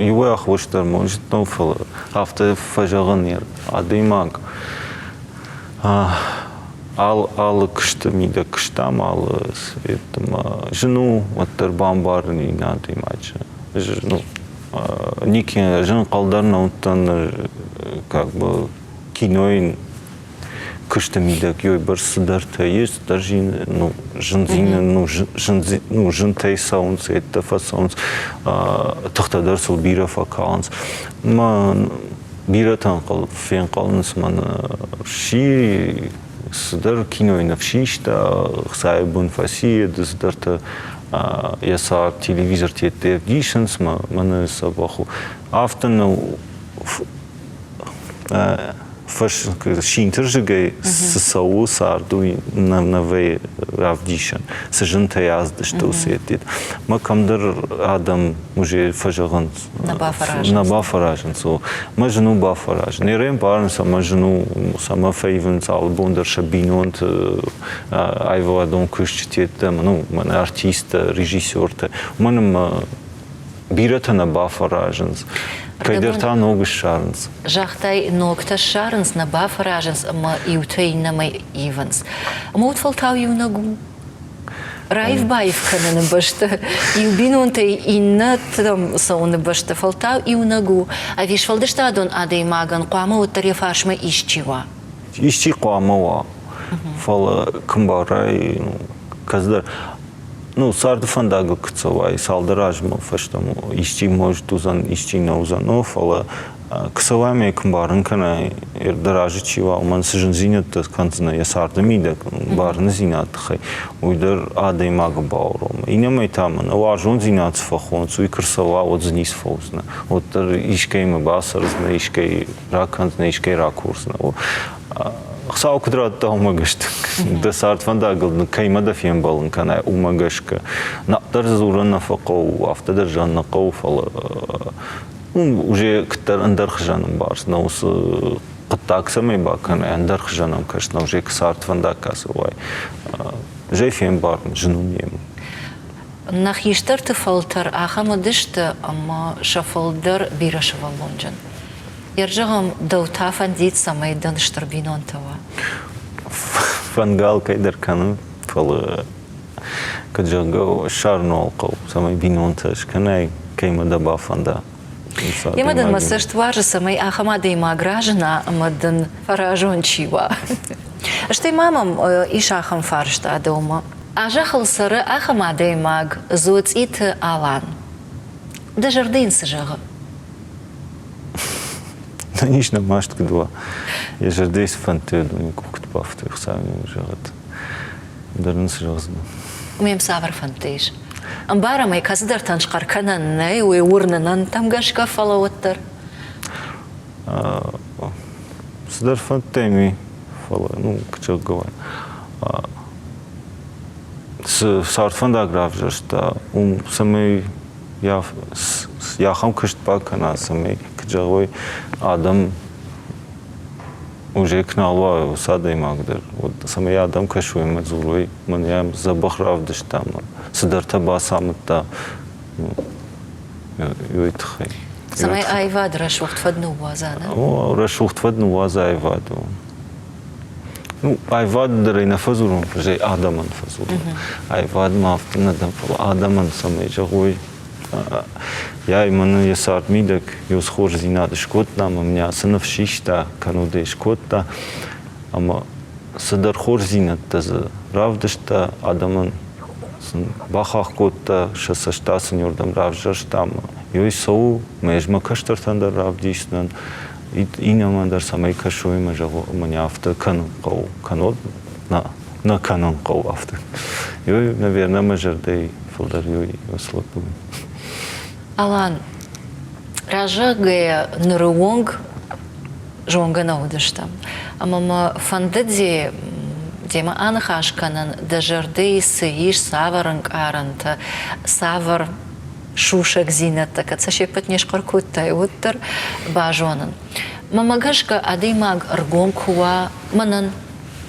иуӕй аххос дӕр может нӕу, фӕлӕ афтӕ фӕзӕгъын адӕймаг алы куысты мидӕг куыстам, алы светмӕ зын у уӕддӕр бамбарын иннӕ адӕймаджы. Ну, нике зын хъал дӕр нӕ уыдтӕн, как бы кинойы куысты мидӕг ёйбӕрц цыдӕртӕ ис, цыдӕр ну, зындзинад, ну, ну, зынтӕй цӕуынц, ӕддӕ фӕцӕуынц, тыхтӕ дӕр сыл бирӕ фӕкалынц. Мӕ бирӕтӕ фенхъӕлынц мӕн си цыдӕр кинойы ныфсиста, хцайы бын фӕци, цыдӕртӕ йӕ цард телевизорты ӕдде ӕвдисынц, мӕнӕ дзӕбӕх у. Афтӕ нӕу синтырзыгӕй цы цӕуы цард, уый нӕ вӕййы равдисӕн, цы зынтӕй аздысты уыцы ӕдде. Мӕ кӕмдӕр адӕм уже фӕзӕгъынц, нӕ бафӕразынц. Мӕ зын у бафӕразын. Не рӕмбарынц ӕмӕ зын у, цӕмӕ фӕивынц алы бон дӕр сӕ бинонты аивадон кусджытӕ, ну, мӕнӕ артисттӕ, режиссертӕ. Уымӕн ӕмӕ бирӕтӕ нӕ бафӕразынц, кӕйдӕр та ног ссарынц. Загътай, ногтӕ ссарынц, нӕ бафӕразынц ӕмӕ иутӕ иннӕмӕй ивынц. Ӕмӕ уӕд фӕлтау иунӕг у. Раив-баив кӕныны бӕсты, иу бинонтӕй иннӕтӕм цӕуыны бӕсты фӕлтау иунӕг у. Ӕви сфӕлдыстадон адӕймагӕн хъуамӕ уӕддӕр йӕ фарсмӕ исчи уа? Исчи хъуамӕ уа, фӕлӕ куы мбарай, кӕцыдӕр. Ну, царды фӕндагыл куы цӕуай, цалдӕр азмӕ фӕстӕмӕ исчи может уыдзӕн, исчи нӕ уыдзӕн, но фӕлӕ куы цӕуай ӕмӕ йӕ куы мбарын кӕнай, дӕ разы чи уа, уымӕн цы зындзинӕдтӕ кӕндзынӕ йӕ царды мидӕг, бӕрндзинады тыххӕй, уый дӕр адӕймагы бауромы. Иннӕмӕй та мӕнӕ уарзондзинад цы фӕхонынц, уый куы рцӕуа, уӕд дзы ницы фӕуыдзынӕ. Уӕддӕр искӕимӕ бацӕрдзынӕ, искӕй ракӕндзынӕ, искӕй ракурдзынӕ. Хуыцау куыд радта, уымӕ гӕсгӕ. Дӕ цардфӕндагыл кӕимӕ дӕ фембӕлын кӕнай, уымӕ гӕсгӕ. Нӕдӕр дзурын нӕ фӕхъӕуы, афтӕ дӕр зӕгъын нӕ хъӕуы, фӕлӕ уже куыддӕр ӕндӕр хуызӕн ӕмбарыс, нӕ уыцы хъуыддаг цӕмӕй бакӕнай, ӕндӕр хуызӕн ӕм кӕс, нӕ уже цардфӕндаг кӕцы уай. Уже фембарын зын у немӕ. Нӕ хистӕрты фӕлтӕр ахӕм уыдысты, ӕмӕ сӕ фылдӕр бирӕсывӕллонджын. Зӕгъӕм, дӕу та фӕндид, цӕмӕй дын стыр бинонтӕ уа? Фӕнгӕ алкӕй дӕр кӕнын, фӕлӕ, куыд зӕгъгӕ, ссарын уал хъӕуы, цӕмӕй бинонтӕ скӕнай, кӕимӕ дӕ бафӕнда. Емӕ дын мӕ цӕст уарзы, цӕмӕй ахӕм адӕймаг разына ӕмӕ дын фӕразон чи уа. Стӕй ма мӕм ис ахӕм фарста дӕумӕ. А зӕххыл цӕры ахӕм адӕймаг Дзоцъиты Алан. Дӕ зӕрдӕ йын цы зӕгъы? Ис нӕ маст куыд уа. Йӕ зӕрдӕйы цы фӕндтӕ уыдон къух куыд бафтой, Хуыцау ын зӕгъӕд. Дӕр ын цы зӕгъдзынӕ? Уым цавӕр фӕндтӕ ис? Ӕмбарӕм ӕй, кӕцыдӕртӕн схъӕр кӕнӕн нӕй, уый уырнынӕнтӕм гӕсгӕ, фӕлӕ уӕддӕр. Цыдӕр фӕндтӕ йӕм и, фӕлӕ, ну, куыд зӕгъгӕ уа. Цы цардфӕндаг равзӕрста, уым цӕмӕй ахӕм куыст бакӕна, цӕмӕй, куыд зӕгъой, адӕм уже куы нал уа уыцы адӕймаг дӕр, уӕд цӕмӕй адӕм кӕсой ӕмӕ дзурой, мӕн йӕм дзӕбӕх равдыста ӕмӕ цыдӕртӕ бацамыдта, уый тыххӕй. Цӕмӕй аивад рӕсугъд фӕд ныууадза, нӕ? О, рӕсугъд фӕд ныууадза аивад. Ну, аивад дӕр ӕй нӕ фӕдзурон, фӕлӕ адӕмӕн фӕдзурон. Аивадмӕ афтӕ нӕ дӕн, фӕлӕ адӕмӕн цӕмӕй зӕгъой, Йай, мӕнӕн йӕ цард мидӕг еу хорздзинад скодта ӕмӕ мын ацы ныфс систа, кӕннод ӕй скодта. Ӕмӕ цыдӕр хорздзинӕдтӕ дзы равдыста, адӕмӕн сын бахахх кодта, сӕ цӕст сын иуырдӕм равзӕрста ӕмӕ ёй цӕуы, мӕ ӕз мӕ кӕстӕртӕн дӕр равдисдзынӕн, иннӕмӕн дӕр цӕмӕй кӕсой ӕмӕ зӕгъой, мӕнӕ афтӕ кӕнын хъӕуы, кӕннод нӕ нӕ кӕнын хъӕуы афтӕ. Ёй, наверное, мӕ зӕрдӕйы фылдӕр ёй лӕппу. Алан, раззагӕйӕ ныры онг зонгӕ нӕ уыдыстӕм. Ӕмӕ мӕ фӕндыди демӕ аныхас кӕнын, дӕ зӕрдӕйы цы ис, цавӕр ӕнкъарӕнтӕ, цавӕр сусӕгдзинӕдтӕ, кӕд сӕ се ппӕт не схъӕр кодтай, уӕддӕр базонын. Мӕнмӕ гӕсгӕ, адӕймаг ӕргом куы уа, мӕнӕн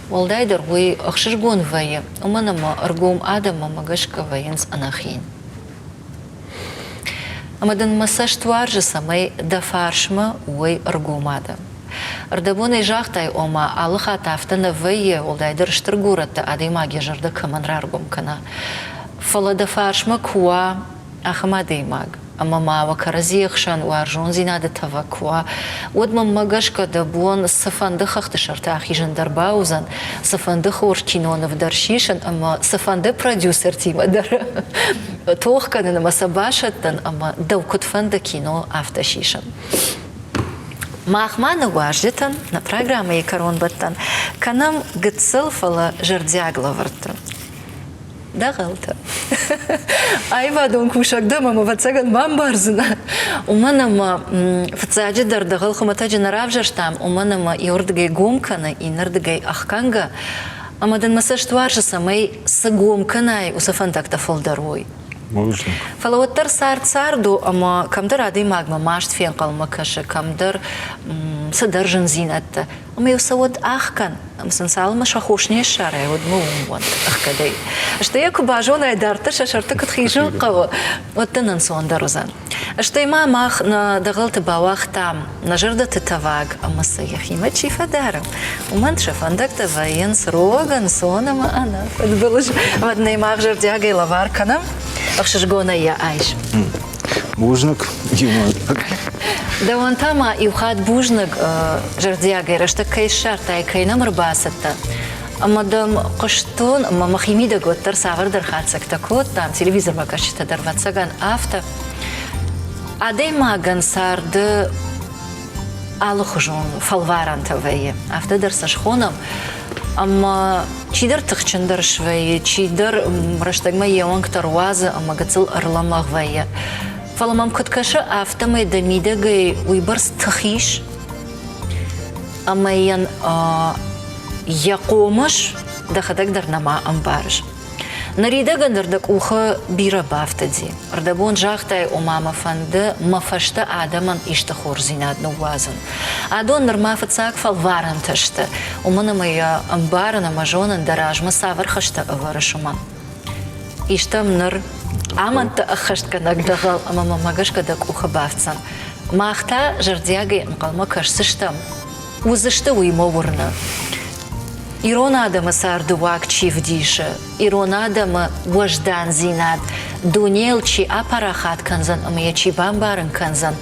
уӕлдайдӕр уый ӕхсызгон вӕййы, уымӕн ӕмӕ ӕргом адӕм мӕнмӕ гӕсгӕ вӕййынц ӕнӕхин. Ӕмӕ дын мӕ цӕст уарзы, цӕмӕй дӕ фарсмӕ уой ӕргом адӕм. Ӕрдӕбонӕй загътай, ома алы хатт афтӕ нӕ вӕййы, уӕлдайдӕр стыр горӕтты адӕймаг йӕ зӕрдӕ кӕмӕн раргом кӕна. Фӕлӕ дӕ фарсмӕ куы уа ахӕм адӕймаг, ӕмӕ ма уӕ кӕрӕдзийы хсӕн уарзондзинады тӕваг куы уа, уӕд мӕнмӕ гӕсгӕ дӕ бон цыфӕнды хӕхты сӕрты ахизын дӕр бауыдзӕн, цыфӕнды хорз киноныв дӕр сисын ӕмӕ цыфӕнды продюсертимӕ дӕр тох кӕнын ӕмӕ сӕ басӕттын ӕмӕ дӕу куыд фӕнды кино, афтӕ сисын. Мах ма нӕ уазджытӕн нӕ программӕйы кӕронбӕттӕн кӕнӕм гыццыл, фӕлӕ зӕрдиаг лӕвӕрттӕ. Дӕгъӕлтӕ. Аивадон кусӕг дӕ ӕмӕ, ӕвӕццӕгӕн, бамбардзынӕ. Уымӕн ӕмӕ фыццаджыдӕр дӕгъӕл хуымӕтӕджы нӕ равзӕрстам, уымӕн ӕмӕ иуырдыгӕй гом кӕны, иннӕрдыгӕй ӕхгӕнгӕ. Ӕмӕ дын мӕ цӕст уарзы, цӕмӕй цы гом кӕнай, уыцы фӕндӕгтӕ фылдӕр уой. Фӕлӕ уӕддӕр цард цард у, ӕмӕ кӕмдӕр адӕймагмӕ маст фенхъӕлмӕ кӕсы, кӕмдӕр цыдӕр зындзинӕдтӕ. Ӕмӕ-иу сӕ уӕд ӕхгӕн, ӕмӕ сын цалынмӕ сӕ хос не ссарай, уӕдмӕ уым уӕнт ӕхгӕдӕй. Стӕй йӕ куы базонай, дарддӕр сӕ сӕрты куыд хизын хъӕуы, уӕд дын ӕнцондӕр уыдзӕн. Стӕй ма мах нӕ дӕгъӕлты бауагътам нӕ зӕрдӕты тӕваг ӕмӕ сӕ йӕхимӕ чи фӕдары, уымӕн сӕ фӕндӕгтӕ вӕййынц рог, ӕнцон ӕмӕ ӕнӕфыдбылыз. Уӕд нӕ мах зӕрдиагӕй лӕвар кӕнӕм, ӕхсызгонӕй йӕ айс. Бузныг, иумӕ. Дӕуӕн та ма иу хатт бузныг зӕрдиагӕй рӕстӕг кӕй ссардтай, кӕй нӕм ӕрбацыдтӕ. Ӕмӕ дӕм хъуыстон, ӕмӕ мӕхимидӕг уӕддӕр цавӕрдӕр хатдзӕгтӕ кодтам, телевизормӕ кӕсджытӕ дӕр, ӕвӕццӕгӕн, афтӕ. Адӕймагӕн царды алыхуызон фӕлварӕнтӕ вӕййы, афтӕ дӕр сӕ схонӕм. Ӕмӕ чидӕр тыхджындӕр свӕййы, чидӕр рӕстӕгмӕ йе уӕнгтӕ руадзы ӕмӕ гыццыл ӕрлӕмӕгъ вӕййы. Фӕлӕ мӕм куыд кӕсы, афтӕмӕй дӕ мидӕгӕй уыйбӕрц тых ис, ӕмӕ йын йӕ хъомыс дӕхӕдӕг дӕр нӕма ӕмбарыс. Ныридӕгӕн дӕр дӕ къухы бирӕ бафтыди. Ӕрдӕбон загътай, ома мӕ фӕнды мӕ фӕстӕ адӕмӕн исты хорздзинад ныууадзын. Адон нырма фыццаг фӕлварӕнтӕ сты, уымӕн ӕмӕ йӕ ӕмбарын ӕмӕ зонын, дӕ размӕ цавӕр хӕстӕ ӕвӕрыс, уымӕн. Истӕм ныр амӕндтӕ ӕххӕстгӕнӕг дӕгъӕл ӕмӕ мӕмӕ гӕсгӕ дӕ къухы бафтдзӕн. Мах та зӕрдиагӕй ӕнхъӕлмӕ кӕсдзыстӕм, уыдзысты уый мӕ уырны. Ирон адӕмы царды уаг чи вдисы, ирон адӕмы уӕздандзинад дунейыл чи апарахат кӕндзӕн ӕмӕ йӕ чи бамбарын кӕндзӕн,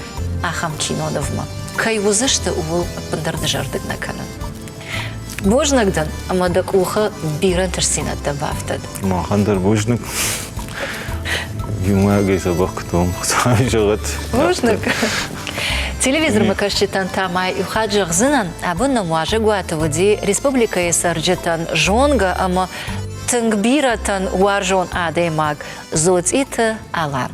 ахӕм кинонывмӕ. Кӕй уыдзысты, ууыл ӕппындӕр дызӕрдыг нӕ кӕнын. Бузныг дын ӕмӕ дӕ къухы бирӕ ӕнтыстдзинӕдтӕ бафтӕд. Махӕн дӕр бузныг. Иумӕйагӕй дзӕбӕх куыд уӕм, Хуыцауы зӕгъӕд. Бузныг. Телевизормӕ кӕсджытӕн та ма иу хатт зӕгъдзынӕн, абон нӕм уазӕгуаты уыди республикӕйы цӕрджытӕн зонгӕ ӕмӕ тынг бирӕтӕн уарзон адӕймаг Зоцъиты Алан.